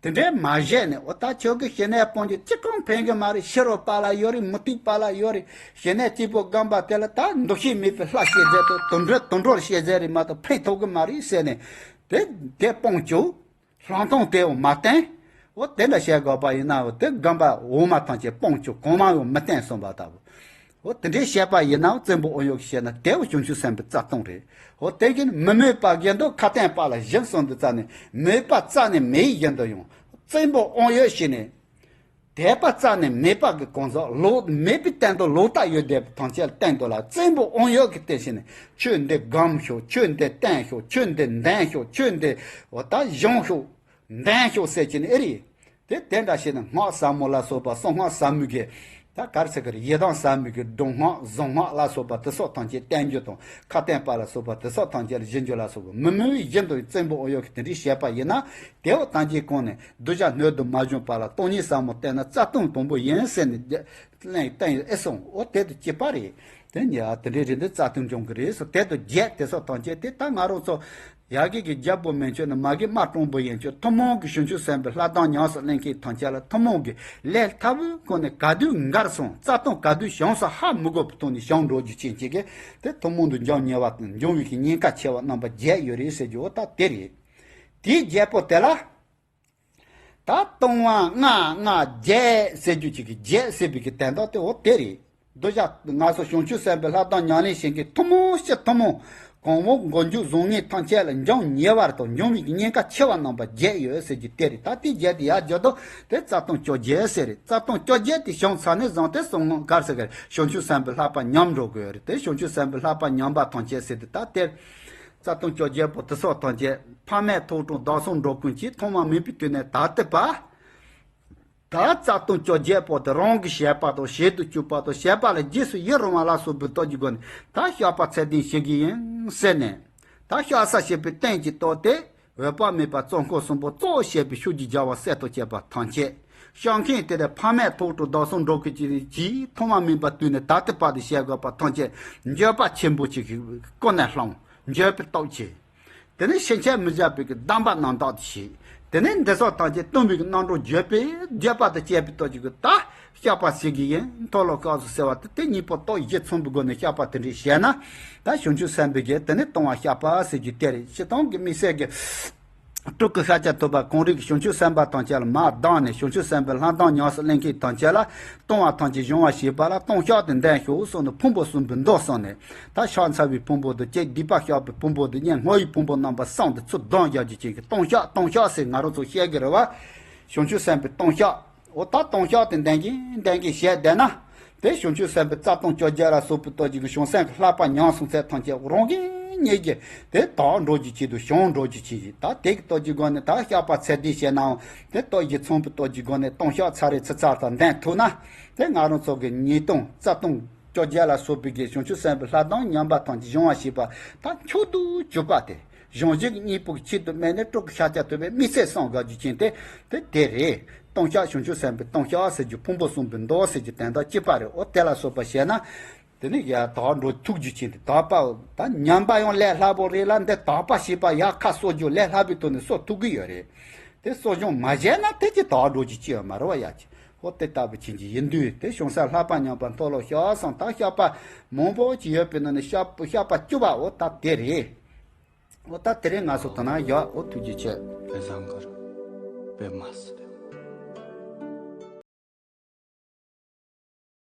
དེ་འདྲའི་མ་བྱས་ནས་འོ་ད་ཁྱོད་ཀྱི་ཞི་གནས་སྤོང་རྒྱུ་ཅི་གང་ཕན་གི་མ་རེད། ཕྱི་རོལ་པ་ལ་ཡོད་རེད། མུ་སྟེགས་པ་ལ་ཡོད་རེད། ཞི་གནས་གཅིག་པོ་སྒོམ་པ་དེ་ལ་ད་འདུ་ཤེས་མེད་པའི་ལྷ་བསྐྱེད་རྫས་དང་དུད་འགྲོ་དུད་འགྲོ་ལ་བསྐྱེད་རྫས་རེད་མ་གཏོགས་ཕན་ཐོགས་གི་མ་རེད་ཟེར་ནས་དེ་དེ་སྤོང་བཅུག་ལྷག་མཐོང་དེ་འོ་མ་བསྟན། འོ་དེ་འདྲ་བྱས་དགོས་པ་ཡིན་ན་འོ་དེ་སྒོམ་པ་འོ་མ་ཐམས་ཅད་སྤོང་བཅུག་གང་མང་ཡང་མི་བསྟན་གསུངས་པ་ལྟ་བུ། འོ་དེ་འདྲའི་བཤད་པ་ཡིན་ན་བཙན་པོ་དབང་ཡོད་ཀྱིས་བཤད་ན་དེ་བ་བྱང་ཆུབ་སེམས་དཔའི་རྩ་ལྟུང་རེད། འོ་དེ་བཞིན་མི་མོས་པ་བཞིན་དུ་ཁ་བསྟན་པ་ལ་སྦྱིན་གསུངས་འདུག་རྩ་ནས་མོས་པ་རྩ་ནས་མེད་བཞིན་དུ་ཡང་བཙན་པོ་དབང་ཡོད་བྱས་ནས། དད་པ་རྩ་ནས་མེད་པ་གི་གང་ཟག་ལོག་མེད་པའི་སྟེང་དུ་ལོག་ལྟ་ཡོད་བསྡད་པ་ཐམས་ཅད་ལ་བསྟན་དོ་ལ། བཙན་པོ་དབང་ཡོད་ཀྱིས་བསྟན་བྱས་ནས་ཆོས་འདི་སྒོམ་ཤོག་ཆོས་འདི་བསྟན་ཤོག་ཆོས་འདི་འདོན་ཤོག་ཆོས་འདི་འོ་ད་སྦྱོང་ཤོག་འདོན་ཤོག་ཟེར་གྱིན་ཨེ་རེད། དེ་དེ་འདྲ་བྱས་ནས་སྔགས་ཟབ་མོ་ལ་སོགས་པ་གསང་སྔགས་ཟབ་མོའི་གི་ ད་ག་རེ་ཟེར་གི་རེད། ཡི་དམ་ཟབ་མོ་གི་སྒྲུབ་སྔགས་གཟུངས་སྔགས་ལ་སོགས་པ་དེ་སོགས་ཐམས་ཅད་བསྟན་རྒྱུ་དང་། ཁ་བསྟན་པ་ལ་སོགས་པ་དེ་སོགས་ཐམས་ཅད་ལ་བཞེས་རྒྱུ་ལ་སོགས་པ་མི་མོས་བཞིན་དུ་བཙན་པོ་ཨོ་ཡོད་ཀྱི་དེ་འདྲའི་བཤད་པ་ཡིན་ན། དེ་འོ་ཐམས་ཅད་གོང་ནས་གདུལ་བྱ་སྣོད་དུ་མ་ཞུགས་པ་ལ་སྟོང་ཉིད་ཟབ་མོ་བསྟན་ན་རྩ་ལྟུང་དང་པོ་ཡིན་ཟེར་ནས་གླེང་བསྟན་ཡོད་ཨེ་སོང་། འོ་དེ་དང་གཅིག་པ་རེད། དེ་ནི་ཨ་དེ་འདྲའི་རེད། འདི་རྩ་ལྟུང་འབྱུང་གི་རེད་ཟེར། དེ་དང་བརྒྱད་དེ་སོགས་ཐམས་ཅད་དེ་ད་ང་རང་ཚོ་ཡ་གི་གི་རྒྱལ་པོ་མན་ཆད་ནས་མ་གི་དམག་དྲང་པོ་ཡན་ཆད་ཐུན་མོང་གི་བྱང་ཆུབ་སེམས་དཔའི་ལྷ་དང་ཉམས་སུ་ལེན་མཁན་ཐམས་ཅད་ལ་ཐུན་མོང་གི་ལས་སླ་པོའི་སྒོ་ནས་ག་དུས་འགལ་སོང་། རྩ་ལྟུང་ག་དུས་བྱུང་སོང་ཧ་མི་གོ་བའི་ཐོག་ནས་བྱུང་འགྲོ་རྒྱུ་ཅན་ཅིག་གི་དེ་ཐུན་མོང་དུ་འབྱུང་ཉེ་བ་དང་འབྱུང་བའི་གི་ཉེན་ཁ་ཆེ་བ་རྣམ་པ་བརྒྱད་ཡོད་རེད་ཟེར་རྒྱུ་འོ་ད་དེ་རེད། དེའི་བརྒྱད་པོ་དེ་ལ། ད་ལྟུང་བ་ལྔ་ལྔ་བརྒྱད་ཟེར་རྒྱུ་ཅིག་གི་བརྒྱད་ཟེར་བའི་གི་དོན་དག་དེ་འོ་དེ་རེད། གདུལ་བྱ་ང་ཚོ་བྱང་ཆུབ་སེམས་དཔའི་ལྷ་དང་ཉམས་ལེན་བྱེད་མཁན་ཐུན་མོང་སྤྱི་ཐུན་མོང་གང་བོ་མགོ་མཇུག་བཟང་ངན་ཐམས་ཅད་ལ་འབྱུང་ཉེ་བར་དང་འབྱུང་བའི་གི་ཉེན་ཁ་ཆེ་བ་རྣམ་པ་བརྒྱད་ཡོད་ཟེར་རྒྱུ་དེ་རེད། ད་དེ་བརྒྱད་དེ་ཡར་བརྗོད་དུས་དེ་རྩ་ལྟུང་བཅོ་བརྒྱད་ཟེར་རེད། རྩ་ལྟུང་བཅོ་བརྒྱད་དེ་བྱུང་ཚར་ནས་བཟུང་སྟེ་གསུང་ངོ་གར་ཟེར་གི་བྱང་ཆུབ་སེམས་དཔའི་ལྷ་པ་ཉམས་འགྲོ་དགོས་རེད། དེ་བྱང་ཆུབ་སེམས་དཔའི་ལྷ་པ་ཉམས་པ་ཐམས་ཅད་ཟེར་དུས་ད་དེ། རྩ་ལྟུང་བཅོ་བརྒྱད་པོ་དེ་སོགས་ཐམས་ཅད་ཕ་མས་ཐོག་དྲངས་བདག་སོགས་འགྲོ་ཀུན་གྱིས། ཐོག་མ་མེད་པའི་དུས་ནས་ད་ལྟའི་བར། ད་རྩ་ལྟུང་བཅོ་བརྒྱད་པོ་དེ་རང་གི་བྱེད་པ་དང་བྱེད་དུ་བཅུག་པ་དང་བྱེད་པ་ལ་རྗེས་སུ་ཡི་རང་བ་ལ་སོགས་པའི་སྟོབས་ཀྱི་སྒོ་ནས་ད་བཤགས་པ་ཚད་ལྡན་བྱེད་ཀྱི་ཡིན་ཟེར་ནས། ད་བཤགས་ས་བྱེད་པའི་རྟེན་གྱི་སྟོབས་དེ་འོད་དཔག་མེད་པ་གཙོ་འཁོར་གསུམ་པོ་གཙོ་བོ་བྱས་པའི་ཕྱོགས་ཀྱི་རྒྱལ་བ་སྲས་དང་བཅས་པ་ཐམས་ཅད། བཤགས་མཁན་དེ་ལས་ཕ་མས་ཐོག་དྲངས་བདག་སོགས་འགྲོ་ཀུན་གྱིས། ཐོག་མ་མེད་པའི་དུས་ནས་ད་ལྟའི་བར་དུ་བྱེད་དགོས་པ་ཐམས་ཅད་འགྱོད་པ་ཆེན་པོ་ཅིག་གིས་ཀུན་ནས་བསླངས། འགྱོད་པའི་སྟོབས་ཆེ། དེ་ནས་ཕྱིན་ཆད་མི་བྱ་བའི་གི་སྡོམ་པ་རྣམ་དག་ཏུ་བྱས། དེ་ནས་འདི་སོགས་ཐམས་ཅད་གཏོང་བའི་གི་རྣམ་གྲངས་འགྱོད་པའི་འགྱོད་པ་དང་བཅས་པའི་སྟོབས་ཀྱིས་གི་ད་བཤགས་པ་བྱེད་ཀྱི་ཡིན། མཐོལ་ལོ་བཤགས་སོ་ཟེར་བ་དེ་དེ་གཉིས་པོ་སྟོབས་བཞི་མཚུངས་པའི་སྒོ་ནས་བཤགས་པ་དེ་འདྲ་བྱས་ན། ད་བྱང་ཆུབ་སེམས་དཔའི་གི་དེ་ནས་ལྟུང་བ་བཤགས་པ་ཟེར་རྒྱུ་དེ་རེད། སྤྱིར་བཏང་གི་དམིགས་བསལ་གྱི་སྤྲུལ་སྐུ་ཤཱཀྱ་ཐུབ་པ་གང་རིགས་ཀྱི་བྱང་ཆུབ་སེམས་དཔའ་ཐམས་ཅད་ལ་མར་ལྡང་ནས་བྱང་ཆུབ་སེམས་དཔའི་ལྷ་མདངས་ཉམས་སུ་ལེན་མཁན་ཐམས་ཅད་ལ་ལྟུང་བ་ཐམས་ཅད་སྦྱང་བ་བྱེད་པ་ལ་ལྟུང་བཤགས་དེ་འདོན་ཤོག་གསུངས་ནས་ཕུང་པོ་གསུམ་པོའི་མདོ་གསུངས་ནས། ད་བཤགས་ཚར་བའི་ཕུང་པོ་དང་བཅས་སྡིག་པ་བཤགས་པའི་ཕུང་པོ་དང་བཅས་བསྔོ་བའི་ཕུང་པོ་རྣམ་པ་གསུམ་དེ་ཚུར་ལྡང་བཞག་རྒྱུ་ཅན་གྱི་ལྟུང་བཤགས། ལྟུང་བཤགས་ཟེར་ང་རང་ཚོ་བཤད་ཀྱི་རེད་བ། བྱང་ཆུབ་སེམས་དཔའི་ལྟུང་བཤགས། འོ་ད་ལྟུང་བཤགས་དེ་འདོན་གྱིན་འདོན་གྱིན་བྱས་བསྡད་ན། དེ་བྱང་ཆུབ་སེམས་དཔའི་རྩ་ལྟུང་བཅོ་བརྒྱད་ལ་སོགས་པའི་སྟོབས་ཀྱིས་བྱང་སེམས་ཀྱི་བསླབ་པ་ཉམས་སོང་ཚད་ཐམས་ཅད་རང་གི་ཉིད་ཀྱིས་དེ་དག་འགྲོ་རྒྱུ་ཅིག་དང་བྱང་འགྲོ་རྒྱུ་ཅིག་ཡིན། ད་དེ་གི་སྟོབས་ཀྱི་སྒོ་ནས་ད་བཤགས་པ་ཚད་ལྡན་བྱས་ནའང་དེ་སྟོབས་བཞི་མཚུངས་པའི་སྟོབས་ཀྱི་སྒོ་ནས་ལྟུང་བཤགས་ཚར་རེ་ཚུར་ཚར་དང་འདོན་ཐུབ་ན། དེ་ང་རང་ཚོ་གི་ཉེས་ལྟུང་རྩ་ལྟུང་བཅོ་བརྒྱད་ལ་སོགས་པའི་གི་བྱང་ཆུབ་སེམས་དཔའི་ལྷ་དང་མཉམ་པ་ཐམས་ཅད་སྦྱང་བ་བྱེད་པ་ད་མཆོག་ཏུ་གྱུར་པ་དེ། གཞུང་བཞི་གི་སྙིང་པོ་གི་ཆེད་དུ་སྨོས་ནས་སྤྲུལ་སྐུ་ཤཱཀྱ་ཐུབ་པའི་དམིགས་བསལ་གསུང་དགོས་རྒྱུ་ཅན་དེ་དེ་དེ་རེད། ལྟུང་བཤགས་བྱང་ཆུབ་སེམས་དཔའི་ལྟུང་བཤགས་ཟེར་རྒྱུ་ཕུང་པོ་གསུམ་པོའི་མདོ་ཟེར་རྒྱུ་དོན་དག་གཅིག་པ་རེད། འོ་དེ་ལ་སོགས་པ་བྱས་ན། དེ་ནི་ཡར་དག་འགྲོ་ཐུག་རྒྱུ་ཅན་དེ་དག་པའོ། ད་ཉམས་པ་ཡང་ལས་སླ་པོ་རེད་ལ་འདི་དག་པ་བྱེད་པ་ཡག་ཁ་གསོ་རྒྱུ་ལས་སླ་པའི་ཐོག་ནས་གསོ་ཐུབ་ཀྱི་ཡོད་རེད། དེ་གསོ་སྦྱོང་མ་བྱས་ན་དེ་ཅི་དག་འགྲོ་རྒྱུ་ཅི་ཡོད་མ་རེད་བ། ཡ་ཅི་འོ་དེ་ལྟ་བུ་ཅན་གྱི་ཡིན་དུས་དེ་བྱང་སེམས་ལྷག་པ་ཉམས་པ་མཐོལ་ལོ་བཤགས་སོང་། ད་བཤགས་པ་མང་པོ་ཅིག་ཡོད་པའི་ནང་ནས་བཤགས་བཤགས་པ་བཅུ་པའོ་ད་དེ་རེད། འོ་ད་དེ་རིང་ང་ཚོ་ད་ན་ཡག་འོ་ཐུགས་རྗེ་ཆེ། བེ་བཟང་གར། བེ་མ་སི།